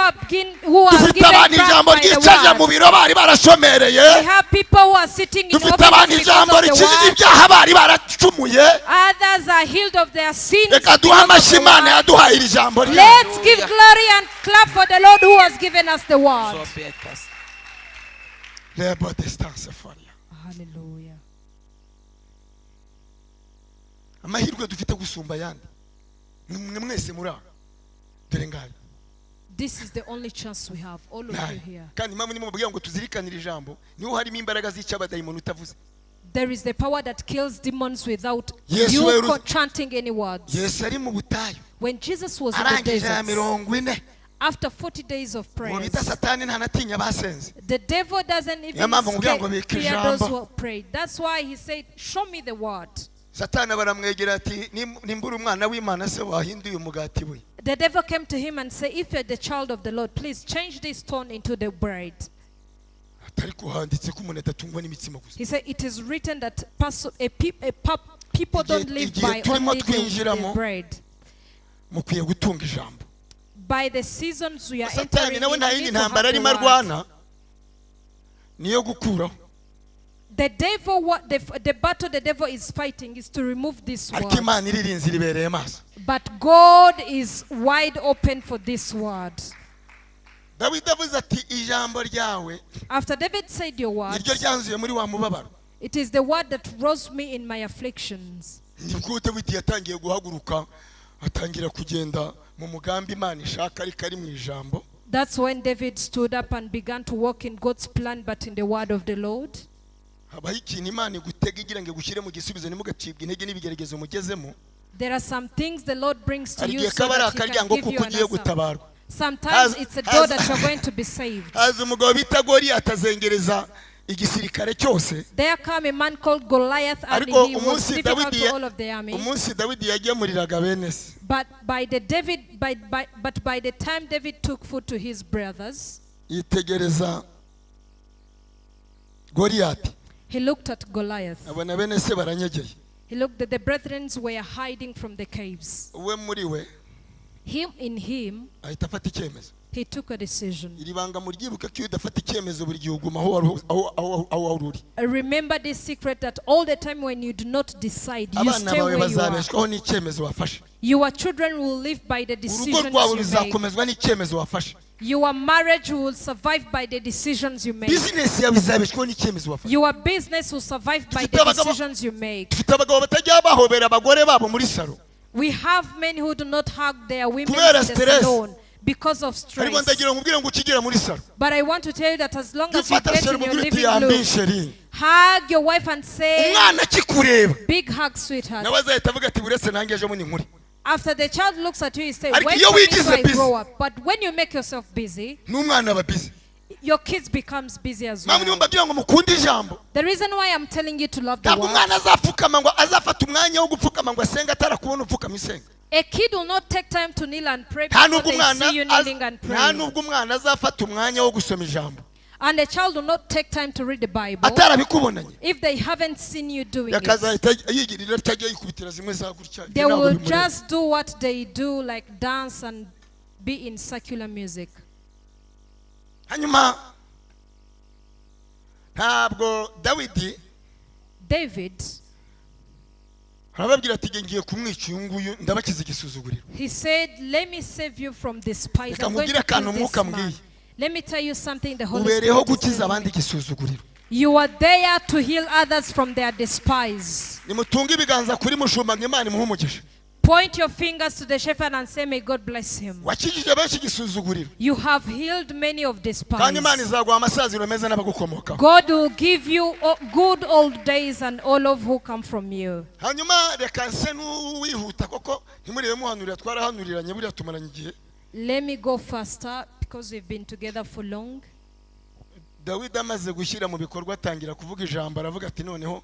who have dufite given abantu birth ijambo by the ryicaje mu word. biro bari barashomereye We have people who are sitting in dufite offices abantu because ijambo of the rikijije word. ibyaha bari baracumuye Others are healed of their sins reka duhe because of amashyi the Imana word. yaduhaye iri jambo ryayo Let's give glory and clap for the Lord who has given us the word. Rebo distance foria Hallelujah. Amahirwe dufite gusumba ayandi ni mwe mwese muri aho dore ngayo This is the only chance we have, all of you Nayo. here. Kandi impamvu ndimo mubwira ngo tuzirikanire ijambo niho harimo imbaraga zica abadayimoni utavuze There is the power that kills demons without Yes, you we're- chanting any words. Yesu ari mu butayu When Jesus was in the arangije ya desert, 40 after 40 days of ngo prayers, bita Satani ntanatinya basenze the devil doesn't even Niyo mpamvu nkubwira ngo bika fear those ijambo. who prayed. That's why he said, show me the word. Satani baramwegera ati "Nim- nimbura umwana w'Imana se wahinduye umugati we The devil came to him and said, if you're the child of the Lord, please change this stone into the bread. Atari kuhanditse ko umuntu adatungwa n'imitsima gusa He said, it is written that people Igihe- don't live igihe by turimo only twinjiramo, the bread. Mukwiye gutunga ijambo By the seasons we are Satani entering nawe in, nta we yindi need to have ntambara the arimo word. arwana niyo gukuraho The devil, what the battle the devil is fighting is to remove this ariko word. Imana iririnze iribereye maso But God is wide open for this word. Dawidi avuze ati ijambo ryawe After David said your word, niryo ryanzuye muri wa mubabaro. It is the word that rose me in my afflictions. Nibwo Dawidi yatangiye guhaguruka atangira kugenda mu mugambi Imana ishaka ariko ari mu ijambo. That's when David stood up and began to walk in God's plan, but in the word of the Lord. Habaho ikintu Imana igutega igira ngo igushyire mu gisubizo ntimugacibwe intege n'ibigeragezo mugezemo. There are some things the Lord brings to Hari you igihe so kaba ari that he can akaryango give kuko you an ugiye answer. gutabarwa. Sometimes it's a door that you're going to be saved. Haza umugabo bita Goliyati azengereza igisirikare cyose. There came a man called Goliath, and Ariko he was umunsi difficult Dawidi to all of the army. umunsi Dawidi yagemuriraga bene se. But by the David, by, by, but by the time David took food to his brothers, yitegereza Goliyati he looked at Goliath. abona bene se baranyegeye. He looked that the brethren were hiding from the caves. We muri we Him in him, ahita afata icyemezo. he took a decision. Iri banga muryibuke ko iyo udafata icyemezo buri gihe uguma aho wari aho wari uri. Remember this secret that all the time when you do not decide, you Abana stay bawe where you are. bazabeshwaho n'icyemezo wafashe. Your children will live by the Urugo decisions rwawe you make. ruzakomezwa n'icyemezo wafashe. Your marriage will survive by the decisions you make. Bizinesi yawe izabeshwaho n'icyemezo wafashe. Your business will survive by Dufite the abagabo- decisions you make. Dufite abagabo batajya bahobera abagore babo muri salo. We have men who do not hug their women Kubera in the stress. salon because of Ariko stress. ndagira ngo nkubwire ngo ukigera muri salo But I want to tell you that as long as you ufata get salo in your umubwire uti living yambi room, sheri hug your wife and say, umwana akikureba big hug, sweetheart. nawe azahita avuga ati buretse nanjye ejo bundi nkure. After the child looks at you, you say, Ariko wait iyo for me wigize till I busy. grow up. But when you make yourself busy, N'umwana aba busy. your kids becomes busy as Mpamvu well. niyo mbabwira ngo mukunde ijambo. The reason why I'm telling you to love the Ntabwo word, umwana azapfukama ngo azafata umwanya wo gupfukama ngo asenge atarakubona upfukama isenga. a kid will not take time to kneel and pray Nta before nubwo they umwana see you kneeling and nta praying. nubwo umwana azafata umwanya wo gusoma ijambo And a child will not take time to read the Bible atarabikubonanye. if they haven't seen you doing it. Yakazahita yigirira atajya yikubitira zimwe za gutya. They Ntabwo will bimureba. just do what they do, like dance and be in secular music. Hanyuma ntabwo Dawidi David, arababwira ati ngiye kumwica uyu nguyu ndabakiza igisuzuguriro. he said, let me save you from this despise. Reka I'm going nkubwire to akantu kill this umwuka man. ambwiye. Let me tell you something the Holy Ubereyeho Spirit is gukiza telling abandi me. igisuzuguriro. You are there to heal others from their despise. Nimutunge ibiganza kuri mushumba ngo Imana imuhe umugisha. Point your fingers to the shepherd and say, may God bless him. Wakijije benshi igisuzuguriro. You have healed many of Kandi Imana despise. izaguha amasaziro meza n'abagukomokaho. God will give you good old days and all of who come from you. Hanyuma reka nse n'uwihuta koko ntimurebe muhanurira twarahanuriranye buriya tumaranye igihe. Let me go faster because we've been together for long. Dawidi amaze gushyira mu bikorwa atangira kuvuga ijambo aravuga ati noneho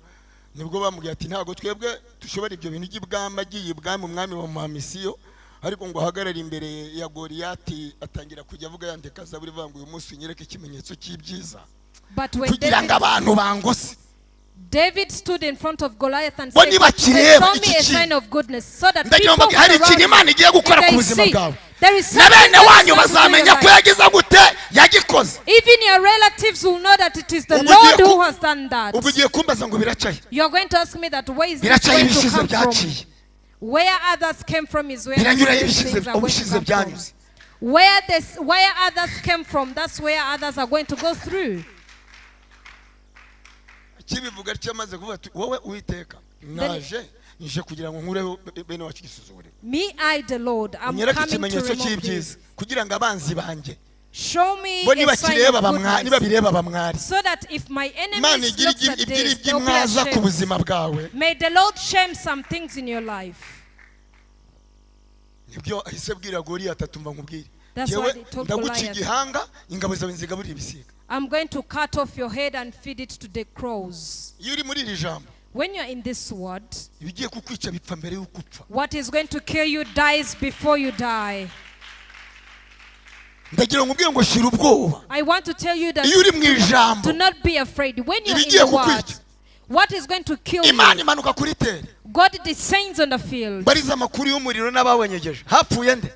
nibwo bamubwiye ati ntabwo twebwe dushobora ibyo bintu by'ibwami agiye ibwami umwami bamuha misiyo ariko ngo ahagarare imbere ya Goliyati atangira kujya avuga yandika zaburi ivuga ngo uyu munsi unyereke ikimenyetso cy'ibyiza But when kugira ngo David, abantu bangose. David stood in front of Goliath and Bo said, nibakireba show me iki a kintu. sign of goodness so that Ndagira people ngo hari who ikintu surround Imana igiye gukora if ku they buzima see, bwawe. there is Na something bene that is wanyu going to do in bazamenya your ko life. yagize gute yagikoze. Even your relatives will know that it is the Ubwo ugiye Lord who has done that. Ubwo ugiye kumbaza ngo biracaye. You are going to ask me that where is this Biracaye going to ibishize come from? byaciye. Where others came from is where Biranyura these ibishize things are going to ubushize come from. byanyuze. Where others came from, that's where others are going to go through. Kibivuga atyo amaze kuvuga ati wowe Uwiteka naje nje kugira ngo nkureho bene wacu igisuzuguriro. Me, I, the Lord, I'm Unyereke coming to ikimenyetso remove cy'ibyiza this. kugira ngo abanzi banjye Show me bo a sign nibakireba of goodness, nibabireba bamware. so that if my Imana enemies igira looks at igira this, ibyo they'll be imwaza ku ashamed. buzima bwawe. May the Lord shame some things in your life. Nibyo ahise abwira Goliyati ati umva nkubwire. That's Jyewe why they told ndaguca Goliath. igihanga ingabo zawe nzigaburira ibisiga. I'm going to cut off your head and feed it to the crows. Iyo uri muri iri jambo When you're in this word, ibigiye kukwica bipfa mbere y'uko upfa. what is going to kill you dies before you die. Ndagira ngo nkubwire ngo shira ubwoba. I want to tell you that Iyo uri mu ijambo do not be afraid. When you're in ibigiye the word, kukwica what is going to kill you? Imana imanuka kuri tere. God descends on the field. Mbariza amakuru y'umuriro n'abawenyegeje. Hapfuye nde?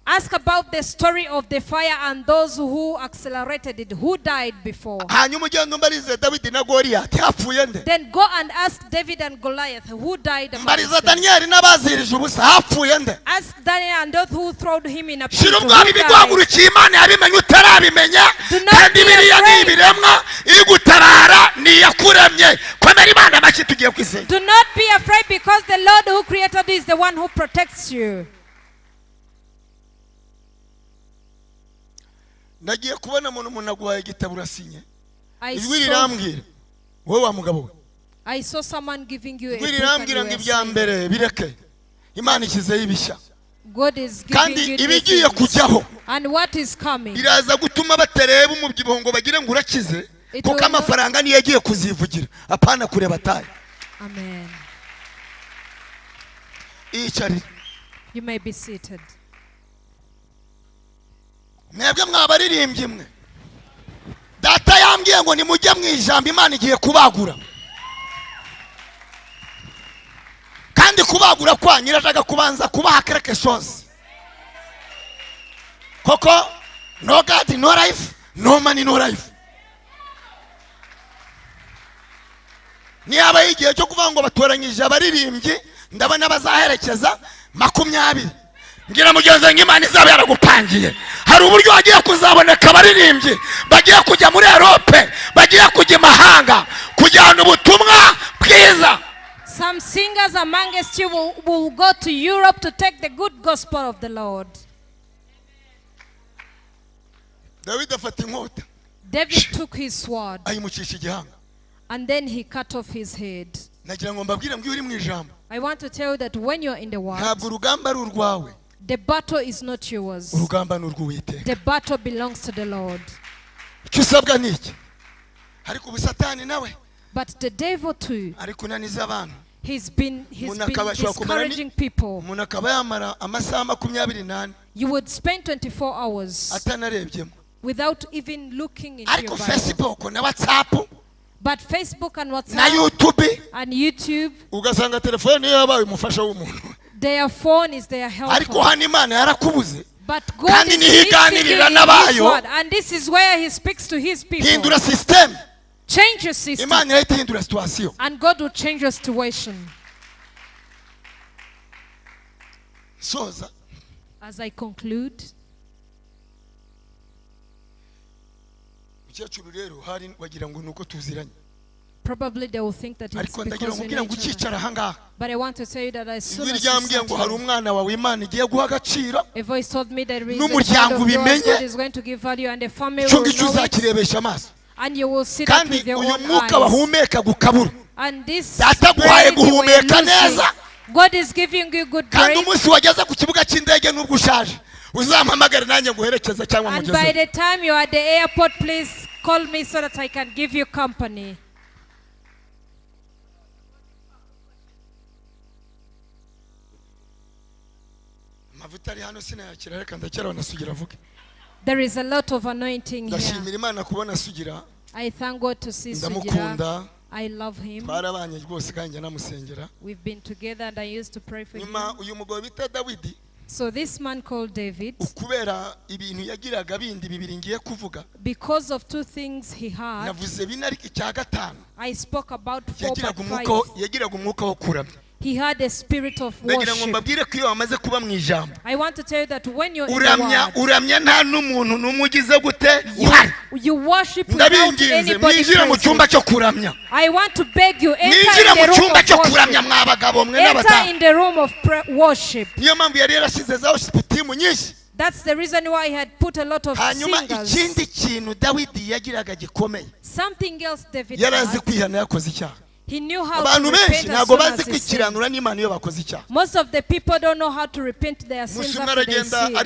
Ask about the story of the fire and those who accelerated it, who died before. Hanyuma ugenda umbarize Dawidi na Goliyati hapfuye nde. Then go and ask David and Goliath, who died amongst Mbariza them. Daniyeli n'abazirije ubusa hapfuye nde. Ask Daniel and those who throwed him in a pit, Shira who ubwoba died. ibiguhagurukiye Imana yabimenye utarabimenya. Do not Kandi be biriya ni afraid. ibiremwa igutabara ni iyakuremye. Komera Imana amashyi tugiye kwisenga. Do not be afraid, because the Lord who created you is the one who protects you. Nagiye kubona umuntu aguhaye igitabo urasinye. I Ijwi saw, rirambwira wowe wa mugabo we. I saw someone giving you a Ijwi book and rirambwira you ngo were ibya saying, mbere bireke Imana ishyizeho ibishya. God is giving Kandi you new ibigiye things. kujyaho And what is coming? biraza gutuma batareba umubyibuho ngo bagire ngo urakize, It kuko will not- amafaranga niyo agiye kuzivugira apana kureba taye. Amen. Iyicarire. You may be seated. Mwebwe mwabaririmbyi mwe, data yambwiye ngo nimujye mu ijambo Imana igiye kubagura, kandi kubagura kwanyu irashaka kubanza kubaha quelque chose, koko no God no life, no money no life. Nihabaho igihe cyo kuvuga ngo batoranyije abaririmbyi ndabona bazaherekeza 20, ngira mugenzi wanjye Imana izaba yaragupangiye. Hari uburyo hagiye kuzaboneka abaririmbyi bagiye kujya muri Europe, bagiye kujya imahanga kujyana ubutumwa bwiza. Some singers amongst you will go to Europe to take the good gospel of the Lord. Dawidi afata inkota, David took his sword ayimucisha igihanga. and then he cut off his head. Nagira ngo mbabwire ngo iyo uri mu ijambo, I want to tell you that when you're in the word, ntabwo urugamba ari urwawe, the battle is not yours. urugamba ni urw'Uwiteka. The battle belongs to the Lord. Icyo usabwa ni iki? Ariko ubu Satani nawe But the devil too, ari kunaniza abantu. he's Umuntu been akaba ashobora kumara ni- discouraging people. Umuntu akaba yamara amasaha 24 You would spend 24 hours atanarebyemo, without even looking into ariko your Bible. Facebook na WhatsApp But Facebook and na WhatsApp YouTube, and YouTube, ugasanga telefone niyo yabaye umufasha w'umuntu. their phone is their Ariko helper. hano Imana yarakubuze. But God Kandi is niho missing iganirira you in n'abayo. His word. And this is where He speaks to His people. Hindura system, Change your system. Imana irahita ihindura situation. And God will change your situation. Soza. As I conclude, Mukecuru rero hari wagira ngo nuko tuziranye, probably they will think that it's ariko ndagira because ngo we mbwira know ngo each other. ukicara ahangaha, But I want to tell you that as soon ijwi as you ryambwiye sat ngo hari here, umwana wawe Imana igiye guha agaciro, a voice told me that there is a n'umuryango child of yours ubimenye, God is going to give value, and the family icyo will ngicyo know it, uzakirebesha amaso. and you will see that Kandi with your uyu own mwuka eyes. wahumeka gukabura, And this Data aguhaye breath you were guhumeka losing, neza. God is giving you good Kandi breath. umunsi wageze ku kibuga cy'indege nubwo ushaje uzampamagare nanjye nguherekeza cyangwa And by mugeze. the time you are at the airport, please call me so that I can give you company. Amavuta ari hano sinayakira, reka ndakera banasugira avuge. There is a lot of anointing here. Ndashimira Imana kubona Sugira. I thank God to see Sugira. Ndamukunda. I love him. Twarabanye rwose kandi njya namusengera. We've been together and I used to pray for him. Nyuma uyu mugabo bita Dawidi, So this man called David, ukubera ibintu yagiraga bindi bibiri ngiye kuvuga, because of two things he had, navuze bine ariko icya gatanu, I spoke about four yagiraga but umwuka five. yagiraga umwuka wo kuramya. He had a spirit of Ndagira ngo worship. mbabwire ko iyo wamaze kuba mu ijambo, I want to tell you that when you're in the uramya, word, uramya nta n'umuntu n'umwe ugize gute uhari. you worship without Ndabinginze anybody mwinjire mu present. cyumba cyo kuramya. I want to beg you, enter Mwinjire in mu the room cyumba of cyo kuramya worship. mwa bagabo mwe Enter n'abadamu. in the room of worship. Niyo mpamvu yari yarashyize za worship team nyinshi. That's the reason why he had put a lot of Hanyuma singers. ikindi kintu Dawidi yagiraga gikomeye, Something else David yari azi had, kwihana yakoze icyaha. he knew how to Abantu benshi repent as ntabwo soon bazi as he sinned. kwikiranura n'Imana iyo bakoze icyaha. Most of the people don't know how to repent their sins Umunsi umwe after they aragenda sin.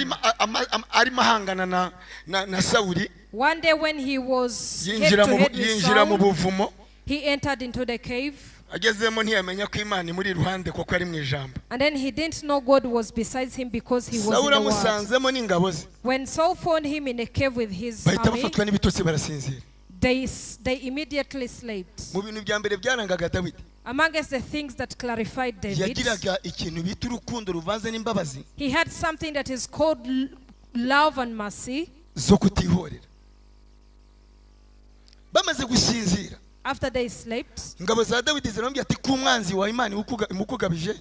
arimo ahangana na Sawuli, One day when he was head yinjira to mu head with yinjira mu Saul, buvumo. he entered into the cave, Agezemo ntiyamenya ko Imana imuri iruhande kuko ari mu ijambo. and then he didn't know God was besides him because he was in Sawuli the word. amusanzemo n'ingabo ze, When Saul found him in a cave with his bahita army, bafatwa n'ibitotsi barasinzira. they immediately slept. Mu bintu bya mbere byarangaga Dawidi, Amongst the things that clarified David, yagiraga ikintu bita urukundo ruvanze n'imbabazi he had something that is called love and mercy. Zo kutihorera. Bamaze gusinzira, After they slept, ingabo za Dawidi ziramubwira ati ko umwanzi wawe Imana imukugabije,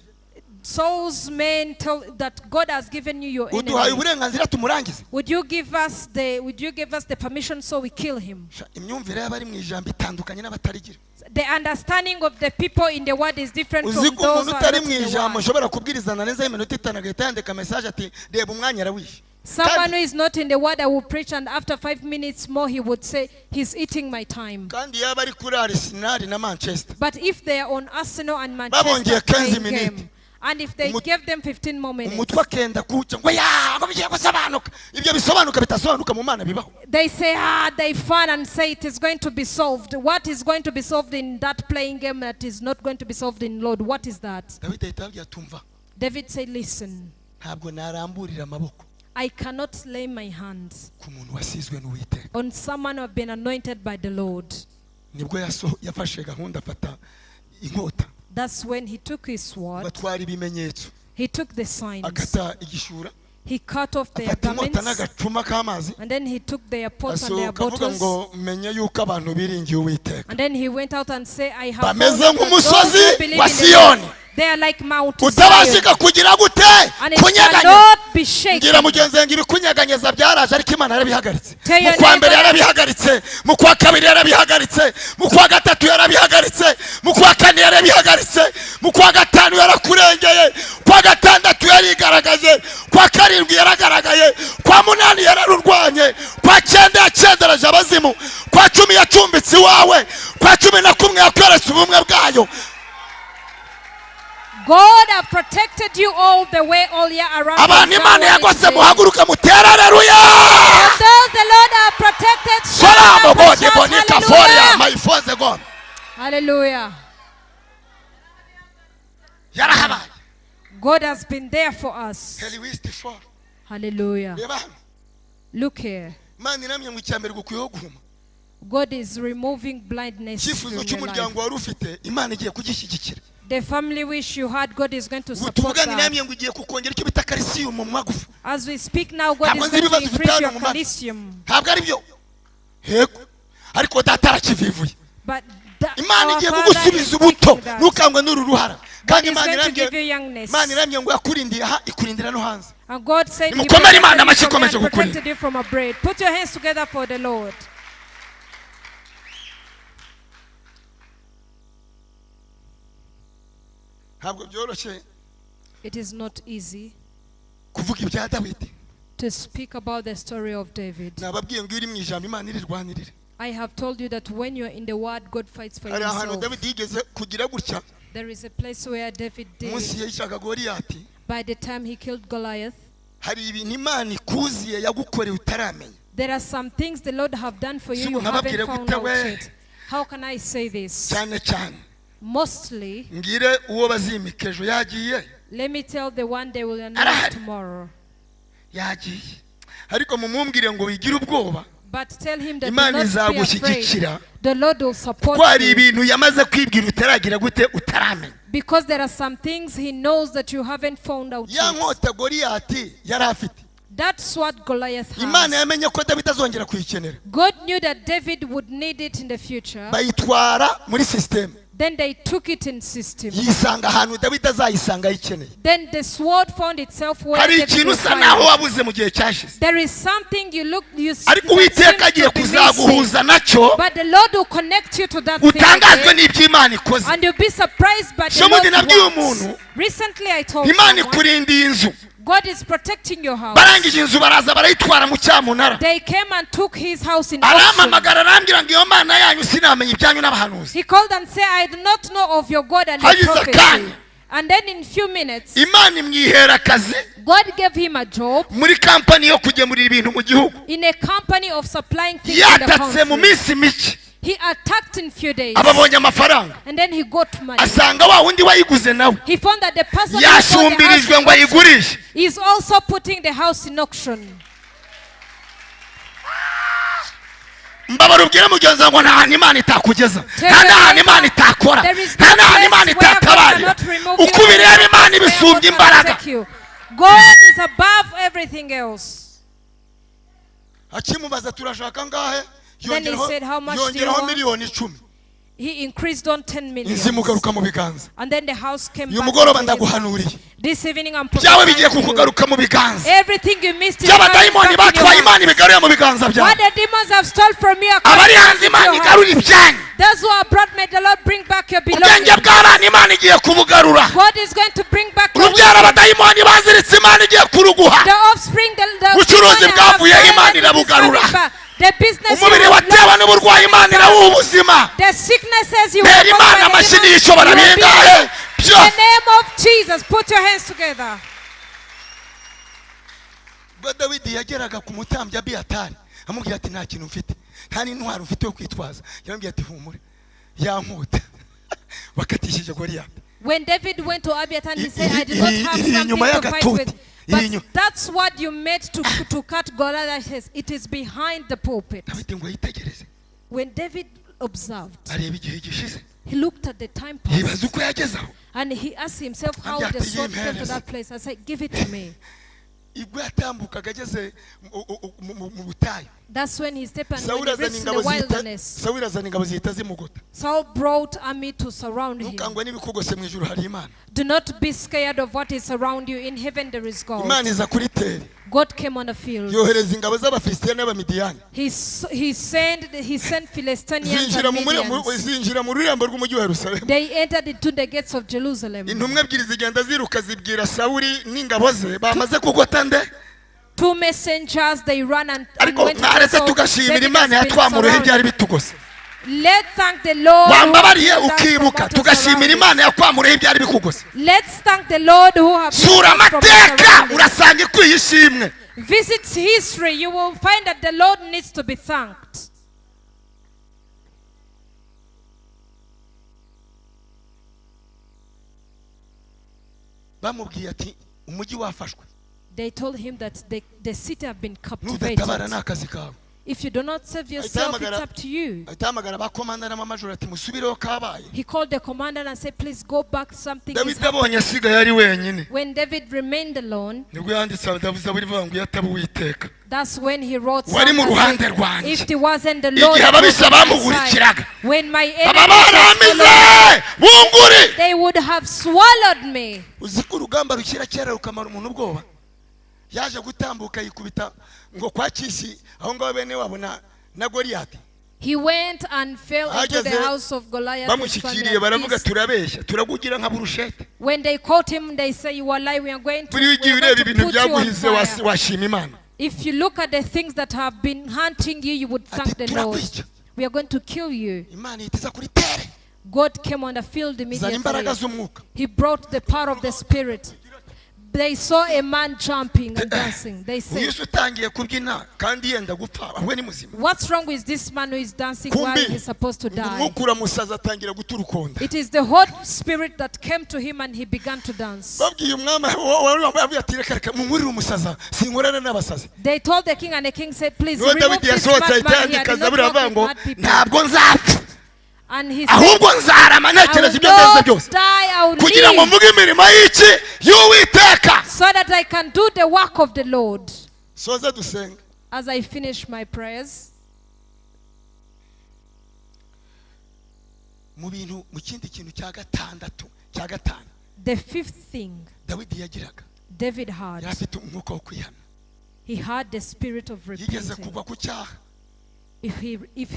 Saul's men tell that God has given you your uduhaye enemy. Uburenganzira tumurangize. Would you give us the permission so we kill him? Sha, imyumvire y'abari mu ijambo itandukanye n'abatarigira. The understanding of the people in the word is different Uzi from ko those umuntu who are utari not mu in the ijambo word. ushobora kubwirizana neza y'iminota 5 agahita yandika message ati reba umwanya arawishe. Someone Kandi- who is not in the word, I will preach, and after 5 minutes more, he would say, "He's eating my time." Kandi yaba ari kuri Arsenal na Manchester, But if they are on Arsenal and babongeye Manchester 15 playing minutes. game, and if they gave them 15 more minutes, umutwe akenda kuwuca ngo ya ngo bigiye gusobanuka. Ibyo bisobanuka bitasobanuka mu Mana bibaho? They say, ah, they fun and say it is going to be solved. What is going to be solved in that playing game that is not going to be solved in Lord? What is that? Dawidi ahita ababwira tumva, David said, "Listen, ntabwo naramburira amaboko I cannot lay my hands ku muntu wasizwe n'Uwiteka. On someone who have been anointed by the Lord." Nibwo yafashe gahunda afata inkota, That's when he took his sword, batwara ibimenyetso, he took the signs, akata igishura, he cut off their afata inkota garments, n'agacuma k'amazi, and then he took their pots and their asohoka avuga bottles. Ngo menye yuko abantu biringiye Uwiteka And then he went out and said, "I have bameze found that those nk'umusozi who believe wa in the Lord, Siyoni they are like Mount Zion, utabashika kugira gute and it kunyeganya. cannot be shaken." Ngira mugenzi wanjye ibikunyeganyeza byaraje ariko Imana yarabihagaritse. Tell Mu your kwa mbere neighbor- yarabihagaritse, mu kwa kabiri yarabihagaritse, mu kwa gatatu yarabihagaritse, mu kwa kane yarabihagaritse, mu kwa gatanu yarakurengeye, kwa gatandatu yarigaragaje, kwa karindwi yaragaragaye, kwa munani yararurwanye, kwa cyenda yacyenderaje abazimu, kwa 10 yacumbitse iwawe, kwa 11 yakweretse ubumwe bwayo. God have protected you all the way, all year around from Abantu Imana January to yagose today. muhaguruke mutere aleluya. For those the Lord have protected, shout Salamo up and gode shout bonika foria hallelujah. mayifonze gone. Hallelujah. Yarahabaye. God has been there for us. Heliwist for. Hallelujah. Reba hano. Look here. Imana iramye ngo icya mbere gukwiyeho guhuma. God is removing blindness Icyifuzo from your cy'umuryango life. Wari ufite Imana igiye kugishyigikira. The family wish you had, God is going to Ubu support tuvugane that. iramye ngo igiye kukongera icyo bita calcium mu magufa. As we speak now, God Ntabwo is nzi going to ibibazo ufite increase hano your mu mavi. calcium. Ntabwo ari byo yego ariko data arakivivuye. But Imana our igiye Father kugusubiza is ubuto taking that. ntukangwe n'uru ruhara kandi Is Imana going to irambye give you youngness. Imana irambye ngo yakurindiye aha ikurindira no hanze. And God said, He Nimukomere Imana protected amashyi you from ikomeje here and kukurinda. protected you from abroad. Put your hands together for the Lord. Ntabwo byoroshye It is not easy kuvuga ibya Dawidi. To speak about the story of David. Nababwiye ngo iyo uri mu ijambo Imana irirwanirira. I have told you that when you're in the word, God fights for Hari ahantu himself. Dawidi yigeze kugira gutya There is a place where David did. Umunsi yicaga Goliyati. By the time he killed Goliath, Hari ibintu Imana ikuziye yagukoreye utaramenya. There are some things the Lord have done for you Si you haven't nkababwire found gute out we? yet. How can I say this? Cyane cyane Mostly, ngire uwo bazimika ejo yagiye. Let me tell the one they will anoint Arahari. Tomorrow. Yagiye ariko mumumbwire ngo wigire ubwoba. But tell him that do Imana not be afraid. izagushyigikira The Lord will support ko hari you. Ibintu yamaze kwibwira utaragira gute utaramenya. Because there are some things he knows that you haven't found out Ya yet. nkota Goliyati yari afite, That's what Goliath Imana has. yamenye ko Dawidi azongera kuyikenera, God knew that David would need it in the future. Bayitwara muri système, Then they took it in system. Yisanga ahantu Dawidi azayisanga ayikeneye. Then the sword found itself where Hari David ikintu will usa find naho it. Wabuze mu gihe cyashize, There is something you look you ariko that Uwiteka seems agiye to be missing. kuzaguhuza nacyo, But the Lord will connect you to that thing utangazwe again, n'iby'Imana ikoze. And you'll be surprised by the Shomundi Lord's nabwiye works. umuntu, Recently I told Imana someone, ikurindiye inzu. God is protecting your house. Barangije inzu baraza barayitwara mu cyamunara. They came and took his house in auction. Arampamagara arambwira ngo iyo Mana yanyu sinamenya ibyanyu n'abahanuzi. He called and said, "I do not know of your God and your Hagize prophecy." akanya. And then in few minutes, Imana imwihera akazi God gave him a job muri kampani yo kugemurira ibintu mu gihugu. In a company of supplying things in the Yatatse mu country. minsi mike, He attacked in few days. Ababonye amafaranga, And then he got money. Asanga wa wundi wayiguze nawe He found that the person who bought the house yasumbirijwe ngo ayigurishe. Is also putting the house in auction. Mbabara ubwire mugenzi wawe ngo nta hantu Imana itakugeza, Tell nta your n'ahantu Imana neighbor, itakora, there is nta no n'ahantu place Imana where God itatabarira. cannot remove you. Uko There is ubireba no Imana place where ibisumbya God cannot imbaraga. take you. God is above everything else. Akimubaza turashaka angahe, Then he said, "How much do you yongeraho want?" miliyoni 10. He increased on 10 million. Inzu imugaruka mu biganza. And then the house came Uyu back mugoroba into his hands. ndaguhanuriye, This evening I'm byawe bigiye prophesying to you. kukugaruka mu biganza. Everything you missed is coming By'abadayimoni back in your batwaye, hands. Imana ibigaruye mu biganza What byawe. the demons have stole from you are Abari coming hanze, back Imana into your igarura hands. ibyanyu. Those who are brought, may the Lord bring back your Ubwenge belongings. bw'abana Imana igiye kubugarura. God is going to bring back your Urubyaro wisdom. abadayimoni baziritse, Imana igiye kuruguha. The offspring, the Ubucuruzi demon have bwavuyeho, Imana violated is irabugarura. coming back. The business you Umubiri have watewe lost is n'uburwayi, coming Imana back. irawuha ubuzima. The sicknesses you Tera have Imana caused by the amashyi demons, n'ishobora you will be bingahe healed. In byose. the name of Jesus, put your hands together. Ubwo Dawidi yageraga ku mutambyi Abiyatari, amubwira ati nta kintu mfite, nta n'intwaro mfite yo kwitwaza, yaramubwiye ati humure, ya nkota wakatishije Goliyati When David went to Abiathar, he said, "I do not have iri something inyuma to fight y'agatuti. with." Iri But inyuma. that's what you made to cut Goliath. It is behind the pulpit. Dawidi ngo yitegereze, When David observed, areba igihe gishize, he looked at the time yibaza past uko yageze aho. and he asked himself how Ambia the ati, sword came to "Yimpereze." that place. I said, "Give it to me." Ubwo yatambukaga ageze mu butayu, That's when he stepped and when Sawuli he azana reached the ingabo zihita wilderness. Sawuli azana ingabo zihita zimugota. Saul brought army to surround him. Ntukangwe n'ibikugose, mu ijuru hari Imana. Do not be scared of what is around you. In heaven there is God. Imana iza kuri terre, God came on the field. yohereza ingabo z'Abafilisitiya n'Abamidiyani, He sent Philistines zinjira and mu muri- mu- Midians. zinjira mu rurembo rw'umujyi wa Yerusalemu. They entered into the gates of Jerusalem. Intumwa ebyiri zigenda ziruka zibwira Sawuli n'ingabo ze bamaze kugota nde. Two messengers, they ran and Ariko went to mwaretse Saul. tugashimira David Imana has been yatwamuruho ibyari surrounded. bitugose. Let's thank the Lord who Wambabariye has delivered us from ukibuka what was tugashimira surrounded. Imana yakwamuruho ibyari bikugose. Let's thank the Lord who have Sura delivered us from the amateka, surroundings. urasanga ikwiye ishimwe. Visit history, you will find that the Lord needs to be thanked. Bamubwiye ati umujyi wafashwe, They told him that the city have been nudatabara captivated. ni akazi kawe. If you do not save yourself, it's up to you. Ahita ahamagara ba komanda n'amamajoro ati musubireho kabaye. He called the commander and said, "Please go back, something is Dawidi happening." abonye asigaye ari wenyine, When David remained alone, nibwo yanditse zaburi ivuga ngo iyo ataba Uwiteka that's when he wrote wari mu Psalm ruhande that said, rwanjye, "If it wasn't the Lord igihe that was ababisha on my bamuhurikiraga, side, when my baba enemies had baramize swallowed bunguri." they would have swallowed me." Uzi ko urugamba rushyira kera rukamara umuntu ubwoba. Yaje gutambuka yikubita ngo kwa Kisi aho ngaho bene wabo na Goliyati. He went and fell into the Ahageze, house of Goliath. His bamushyikiriye family baravuga of Kish. turabeshya, turagugira nka burushete. When they caught him, they say, "You are lying. We are going to, Buriya we ugiye are ureba going to ibintu put you on byaguhize fire." washima Imana. If you look at the things that have been hunting you, you would thank Ati, the Lord. "Turakwica." "We are going to kill you." Imana ihita iza kuri terre, God came on the field izana imbaraga immediately. z'umwuka. He brought the power of the Spirit. They saw a man jumping and dancing. They said, Uyu se utangiye kubyina kandi yenda gupfa, ahubwo ni muzima? "What's wrong with this man who is dancing while Kumbi he's supposed to die?" umwuka uramusaza atangira guta urukonda. It is the Holy Spirit that came to him and he began to dance. Babwiye umwami wari wambaye avuye ati reka reka munkurire umusaza, sinkorana n'abasazi. They told the king, and the king said, "Please Niwe remove Dawidi this yasohotse madman ahita here. Do yandika not zaburi work avuga with ngo mad people." ntabwo nzapfa, And he said, ahubwo nzarama "I ntekereza will ibyo ndenze not byose, die, I will kugira ngo live mvuge imirimo y'iki y'Uwiteka. so that I can do the work of the Lord." Soza dusenga. As I finish my prayers, Mu bintu mu kindi kintu cya gatandatu, cya gatanu the fifth thing Dawidi yagiraga, David had, yari afite umwuka wo kwihana. he had the spirit of Yigeze repentance. kugwa ku cyaha, If he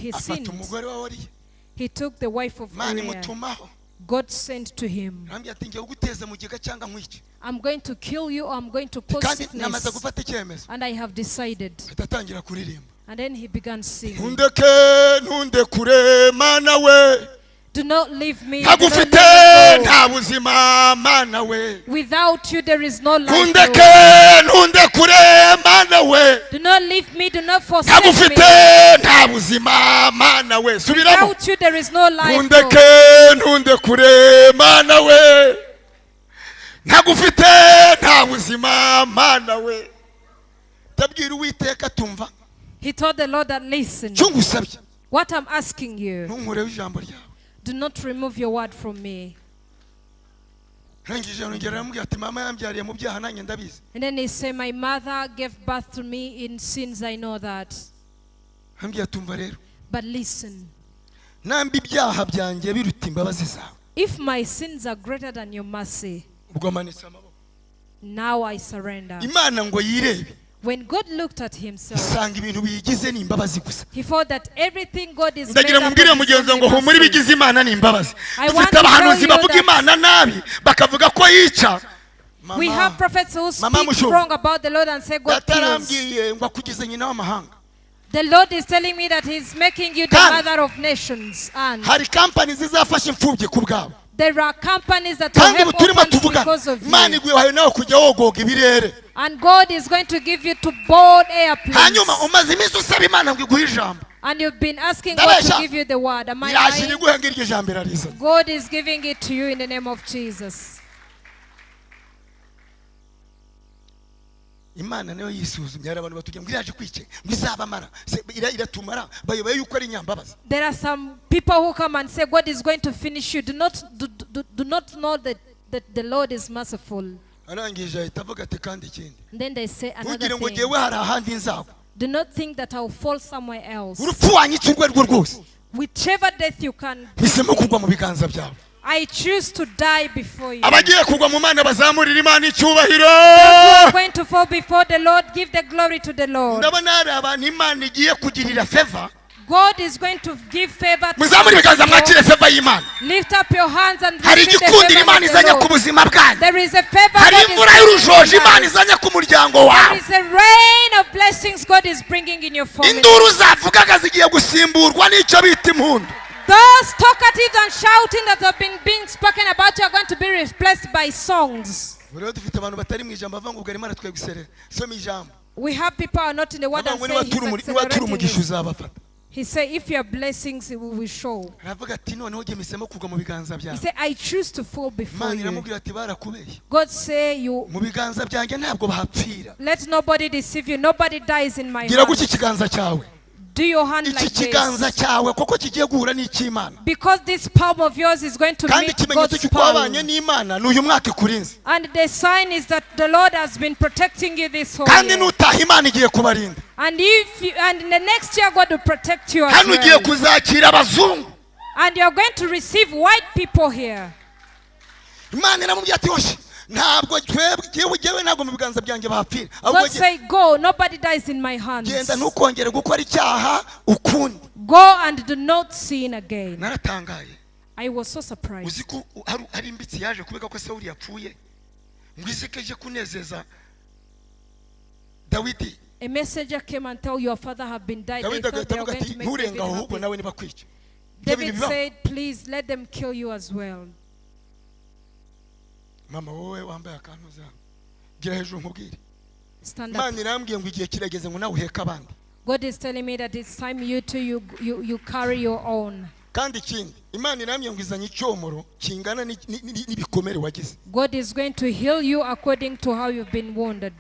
afata sinned, umugore wa Uriya. he took the wife of Imana Uriah. imutumaho, God sent to him, arambwira ati ngiye kuguteza mu giga cyangwa nkwice, "I'm going to kill you, or I'm going to cause kandi namaze sickness. gufata icyemezo. And I have decided." Ahita atangira kuririmba. And then he began singing. Ntundeke, ntundekure Mana we, "Do not leave me. Do not ntagufite let me go. nta buzima Mana we. Without you, there is no life. Lord. Ntundeke, ntundekure Mana we, Do not leave me. Do not forsake me. ntagufite nta buzima Mana we. Subiramo. Without you, there is no life. Lord. Ntundeke, ntundekure Mana we, ntagufite nta buzima Mana we. Ndabwira Uwiteka tumva. He told the Lord that, "Listen, Cyo ngusabye, What I'm asking you, ntunkureho ijambo ryawe. do not remove your word from me. Arangije arongera aramubwira ati mama yambyariye mu byaha nanjye ndabizi. And then he said, my mother gave birth to me in sins, I know that. Arambwira ati umva rero. But listen. Namba ibyaha byanjye biruta imbabazi zawe. If my sins are greater than your mercy, Ubwo amanitse amaboko. now I surrender. Imana ngo yirebe. When God looked at himself, Isanga ibintu biyigize ni imbabazi gusa. he thought that everything God is made Ndagira up ngo mbwire of is mugenzi only ngo humura mercy. ibigize Imana ni imbabazi. I want Dufite to tell abahanuzi you bavuga that Imana nabi bakavuga ko yica. we have prophets who Mama speak Mushu. wrong about the Lord and say God kills. Yatarambwiye ngo akugize nyina w'amahanga. The Lord is telling me that he's making you the Kandi mother of nations. And hari companies zizafasha imfubyi ku bwabo. there are companies that will Kandi help ubu turimo orphans tuvugana because of Imana you. iguhaye nawe kujya wogoga ibirere. And God is going to give you to board airplanes. Hanyuma umaze iminsi usaba Imana ngo iguhe ijambo. And you've been asking God Ndabeshya. to give you the word. Am I Iraje lying? iriguhe ngo iryo jambo irarizana. God is giving it to you in the name of Jesus. Imana nayo yisuzumye hari abantu batubwira ngo iraje kwice ngo izabamara iratumara bayoboye yuko ari inyambabazi. There are some people who come and say God is going to finish you. Do not know that the Lord is merciful. Arangije ahita avuga ati kandi ikindi. And then they say another Ntugire ngo thing. jyewe hari ahandi nzagwa. Do not think that I will fall somewhere else. Urupfu wanyica urwo arirwo rwose. Whichever death you can, Mpisemo kugwa mu biganza byawe. I choose to die before you. Abagiye kugwa mu Mana bazamurira Imana icyubahiro. Those who are going to fall before the Lord, give the glory to the Lord. Ndabona hari abantu Imana igiye kugirira favor. God is going to give favor to Muzamure ibiganza mwakire favor y'Imana. Lift up your hands and Hari receive the igikundiro favor Imana of the izanye ku Lord. buzima bwanyu. There is a favor Hari God is imvura bringing in y'urujojo your Imana life. izanye ku muryango There wawe. is a rain of blessings God is bringing in your family. Induru zavugaga zigiye gusimburwa n'icyo bita impundu. Those talkative and shouting that have been being spoken about you are going to be replaced by songs. Rero dufite abantu batari mu ijambo bavuga ngo ubwo arimo aratweguserera. Soma ijambo. We have people who are not in the word and Bavuga ngo say he's niba turi accelerating umugisha it. uzabafata. He said, if your blessings it will show. Aravuga ati noneho jye mpisemo kugwa mu biganza He byawe. said, I choose to fall before Imana you. iramubwira ati barakubeshye. God say you Mu biganza byanjye ntabwo bahapfira. let nobody deceive you. Nobody dies in my Gira gutya hand. ikiganza cyawe. Do your hand Iki like kiganza this. cyawe kuko kigiye guhura n'icy'Imana. Because this palm of yours is going to Kandi meet ikimenyetso God's cy'uko wabanye palm. n'Imana ni uyu mwaka ikurinze. And the sign is that the Lord has been protecting you this whole Kandi year. nutaha Imana igiye kubarinda. And if you, and in the next year God will protect you as Hano ugiye well. kuzakira abazungu. And you're going to receive white people here. Imana iramubwira ati hoshi ntabwo twebwe jyewe ntabwo mu biganza byanjye bahapfira. Ahubwo God say, go, nobody dies in my hands. genda ntukongere gukora icyaha ukundi. Go and do not sin again. Naratangaye. I was so surprised. Uzi ko hari imbitsi yaje kubega ko Sawuli yapfuye ngo izike ije kunezeza Dawidi. A messenger came and tell your father have been died. They Dawidi thought agahita they were avuga going ati to make nturenga David aho ahubwo happy. nawe nibakwica. Ibyo bintu David bibaho. said, please let them kill you as well. Mama wowe wambaye akantu za gira hejuru nkubwire. Stand up. Imana irambwiye ngo igihe kirageze ngo nawe uheke abandi. God is telling me that it's time you too you carry your own. Kandi ikindi Imana irambwiye ngo izanye icyomoro kingana n'ibikomere wagize. God is going to heal you according to how you've been wounded.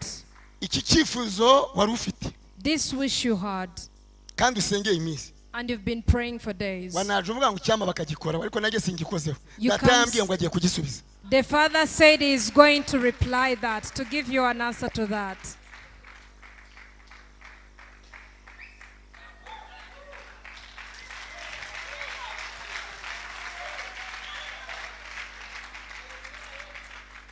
Iki cyifuzo wari ufite This wish you had, kandi usengeye iminsi. and you've been praying for days. Wanaje uvuga ngo icyama bakagikora ariko nanjye singikozeho. You Data can't yambwiye ngo agiye kugisubiza. The father said he is going to reply that, to give you an answer to that.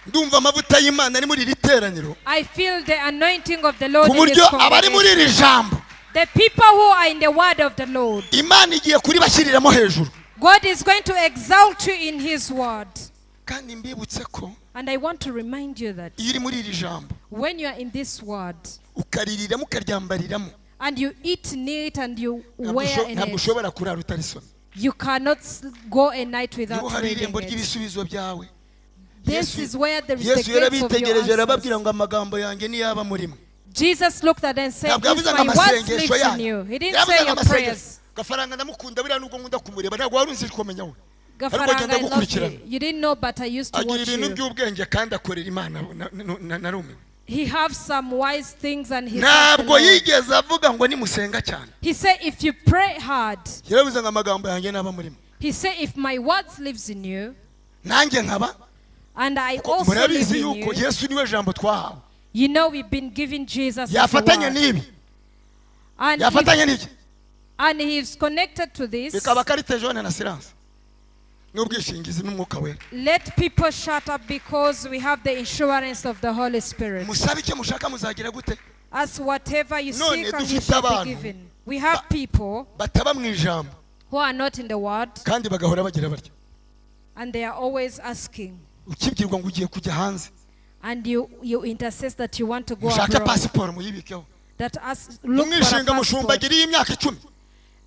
Ndumva amavuta y'Imana ari muri iri teraniro. I feel the anointing of the Lord Ku in this buryo abari muri congregation. iri jambo The people who are in the word of the Lord, Imana igiye kuribashyiriramo hejuru. God is going to exalt you in his word. Kandi mbibutse ko And I want to remind you that iyo uri muri iri jambo when you are in this word ukaririramo ukaryambariramo and you eat in it and you wear in ntabwo it, ushobora kurara utarisoma. you cannot go a night without Niho hari reading irembo it. ry'ibisubizo byawe. This is where there is the Yesu gates of your yarabitegereje arababwira answers. ngo amagambo yanjye niyaba muri mwe. Jesus looked at them and said, Ntabwo if yavuze ngo my words amasengesho lives in yanyu. you. He didn't Yavuze say ngo your amasengesho. prayers. Gafaranga ndamukunda buriya nubwo nkunda kumureba ntabwo wari unzi kumenya we. Ariko Gafaranga, agenda I love agukurikirana. you. You didn't know, but I used to Agira watch ibintu you. by'ubwenge kandi akorera Imana narumiwe. He have some wise things and he served the Ntabwo Lord. yigeze avuga ngo nimusenga cyane. He said, if you pray hard, Yaravuze ngo amagambo yanjye naba murimo, he said, if my words lives in you, nanjye nkaba. and I also live Murabizi in yuko you, Yesu niwe jambo twahawe. you know we've been given Jesus as the Yafatanya word. n'ibi, And, if, yafatanya n'iki, and he's connected to this. bikaba carte jaune na assurance n'ubwishingizi n'Umwuka Wera. Let people shut up because we have the insurance of the Holy Spirit. Musabe icyo mushaka, muzagira gute? As whatever you None seek and you dufite shall be abantu given. We have people bataba mu ijambo who are not in the word kandi bagahora bagira batya. and they are always asking. Ukibwirwa ngo ugiye kujya hanze, And you intercess that you want to go mushake abroad. pasiporo muyibikeho. That us look for a Umwishinga mushumba passport. agiriye imyaka 10.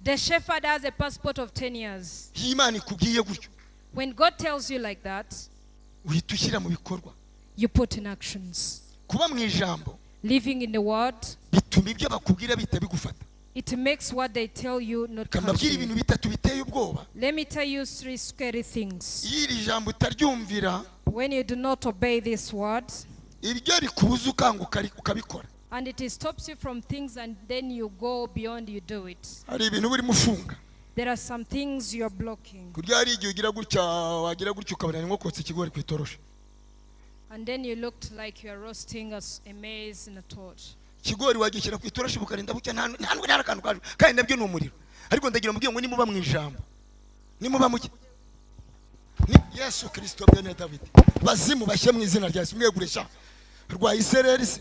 The shepherd has a passport of 10 years. Iyo Imana ikubwiye gutyo, When God tells you like that, uhita ushyira mu bikorwa. You put in actions. Kuba mu ijambo Living in the word, bituma ibyo bakubwira bihita bigufata. It makes what they tell you not catch Kambabwira you. ibintu bitatu biteye ubwoba. Let me tell you three scary things. Iyo iri jambo utaryumvira, When you do not obey this word, ibyo rikubuza ukanguka ukabikora. And it stops you from things, and then you go beyond, you do it. Hari ibintu burimo ufunga. There are some things you're blocking. Kurya hari igihe ugira gutya, wagira gutya ukabona ni nko kotsa ikigori ku itoroshi. And then you looked like you're roasting a maize in a torch. Ikigori wagishyira ku itoroshi bukarinda bucya, nta nubwo nta n'akantu kaje, kandi nabyo ni umuriro. Ariko ndagira mubwiye ngo nimuba mu ijambo, nimuba muke ni Yesu Kirisito bene Dawidi, bazimu bashye mu izina rya Yesu. Mwegurisha rwa isereri se.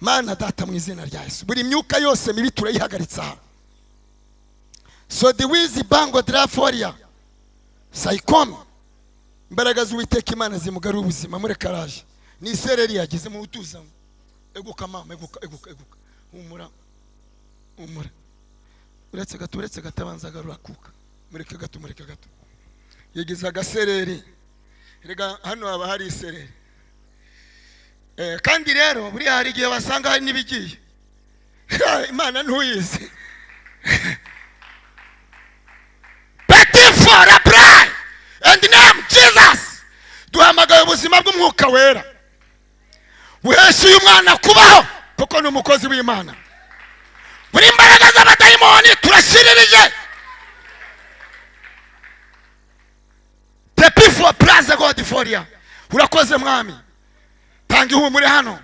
Mana Data, mu izina rya Yesu, buri myuka yose mibi turayihagaritse aha. Sodiwizi bango draforia sayikomi, imbaraga z'Uwiteka Imana zimugarura ubuzima. Mureke araje, ni isereri yagize mu utuza. Eguka mama, eguka, eguka, eguka, humura, humura. Uretse gato, uretse gato, abanza agarura kuka. Mureke gato, mureke gato, yagize agasereri. Rega hano haba hari isereri. Kandi rero buriya hari igihe basanga hari n'ibigiye. Imana ntuyizi. Petit for a bride and name Jesus, duhamagaye ubuzima bw'Umwuka Wera buhesha uyu mwana kubaho, kuko ni umukozi w'Imana. Buri imbaraga z'abadayimoni turashiririje. Tepifo plaza godiforia, urakoze Mwami, tanga ihumure hano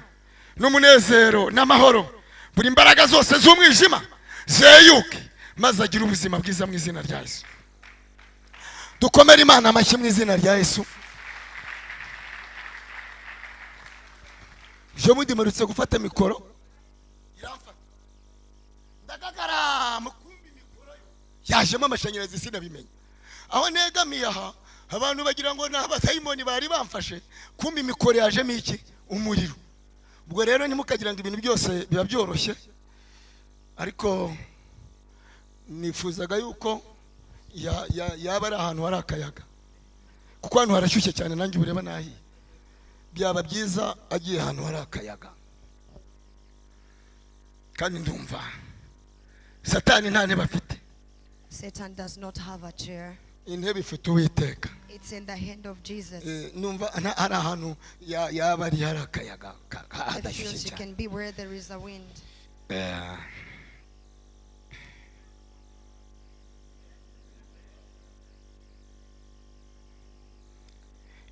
n'umunezero n'amahoro. Buri imbaraga zose z'umwijima zeyuke, maze agire ubuzima bwiza mu izina rya Yesu. Dukomere Imana amashyi mu izina rya Yesu. Ejo bundi mperutse gufata mikoro iramfata, ndagagara mukumbi, mikoro yo yajemo amashanyarazi sinabimenya. Aho negamiye aha, abantu bagira ngo ni abadayimoni bari bamfashe, kumbi mikoro yajemo iki? Umuriro. Ubwo rero ntimukagira ngo ibintu byose biba byoroshye, ariko nifuzaga yuko yaba ari ahantu hari akayaga, kuko hano harashyushye cyane, nanjye ureba nahiye. Byaba byiza agiye ahantu hari akayaga. Kandi ndumva Satani nta ntebe afite. Satan does not have a chair. Intebe ifite Uwiteka. It's in the hand of Jesus. Numva hari ahantu yaba ari hari akayaga I hadashyushye feel you cyane. Can be where there is a wind.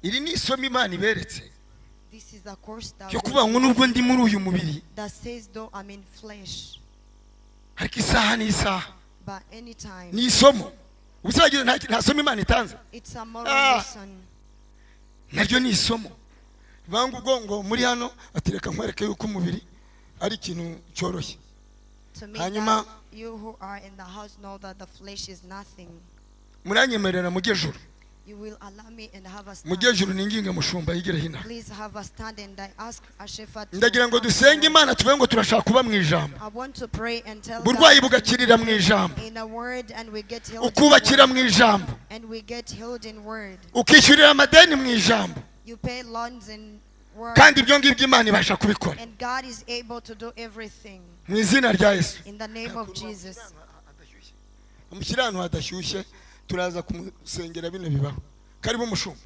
Iri ni isomo Imana iberetse This is a course that, ryo kuvuga ngo nubwo ndi muri uyu mubiri, that says, though I'm in flesh, ariko isaha n'isaha. But anytime. Ni isomo ubusagira, nta somo Imana itanze. It's a moral Ah. lesson. Naryo ni isomo. Bivuga ubwo ngo muri hano ati reka nkwereke yuko umubiri ari ikintu cyoroshye. To me, Hanyuma- that you who are in the house know that the flesh is nothing. Muranyemerera mujye juru. You will allow me and have a stand. Mujye juru, ninginge mushumba yigire hino. Please have a stand and I ask a shepherd to Ndagira ngo come dusenge forward. Imana, tuvuge ngo turashaka kuba mu ijambo, I want to pray and tell uburwayi God bugakirira mu ijambo, in a word and we get healed in ukubakira word. mu ijambo, And we get healed in word. ukishyurira amadeni mu ijambo. You pay loans in word. Kandi ibyo ngibyo Imana ibasha kubikora. And God is able to do everything. Mu izina rya Yesu. In the name of Jesus. Umushyire ahantu hadashyushye, turaza kumusengera bino bibaho. Karibu mushumba.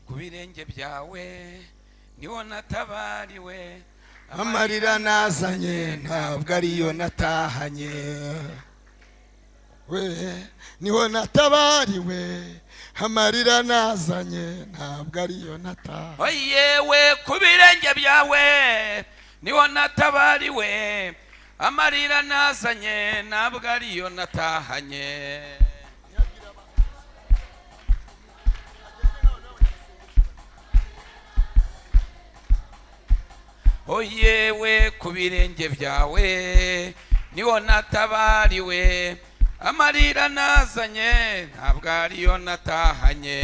Ku birenge byawe. Niho natabariwe. Amarira nazanye ntabwo ariyo natahanye. We niho natabariwe, amarira nazanye ntabwo ariyo natahanye. Oyewe, ku birenge byawe niho natabariwe, amarira nazanye ntabwo ariyo natahanye. Oyewe, ku birenge byawe niho natabariwe, amarira nazanye ntabwo ariyo natahanye.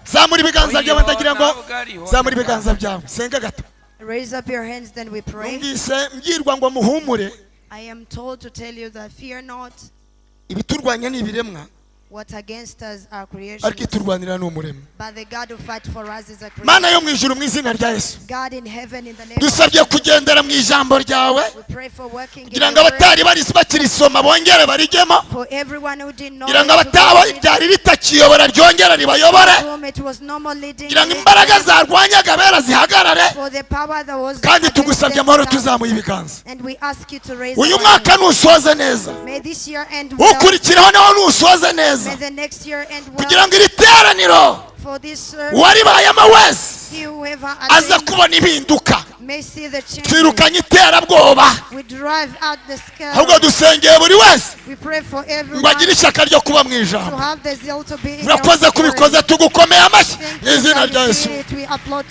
Zamura ibiganza byawe, ndagira ngo Ntabwo ariho zamura ibiganza byawe, senga gato. Raise up your hands, then we pray. Numvise mbwirwa ngo muhumure. I am told to tell you that fear not. Ibiturwanya ni ibiremwa, What against us are ariko creations, iturwanira ni umuremyi. But the God who fights for us is a Mana creator. yo mu ijuru, mu izina rya Yesu, God in heaven, in the name of dusabye kugendera mu ijambo ryawe, we pray for working in kugira ngo your word, abatari barisi bakirisoma bongere barijyemo, for everyone who didn't know kugira ngo it to abataba read it, ryari ritakiyobora ryongere ribayobore, whom it was no more leading, kugira ngo lead imbaraga them, zarwanyaga abera zihagarare. For the power that was Kandi against tugusabye them amahoro, stop. tuzamuye ibiganza. And we ask you to raise Uyu our mwaka hands. nusoze neza, May this year end well. ukurikiraho nawo nusoze neza, May the next year end kugira well. ngo iri teraniro For this uwaribayemo wese he whoever aza attends kubona impinduka. May see the change. Twirukanye iterabwoba, We drive out the scare. ahubwo dusengeye buri wese We pray for ngo everyone agire ishyaka ryo kuba mu to ijambo. have the zeal to be in your Urakoze word. kubikoze, tugukomeye amashyi Thank mu you izina that rya you Yesu. did it. We applaud.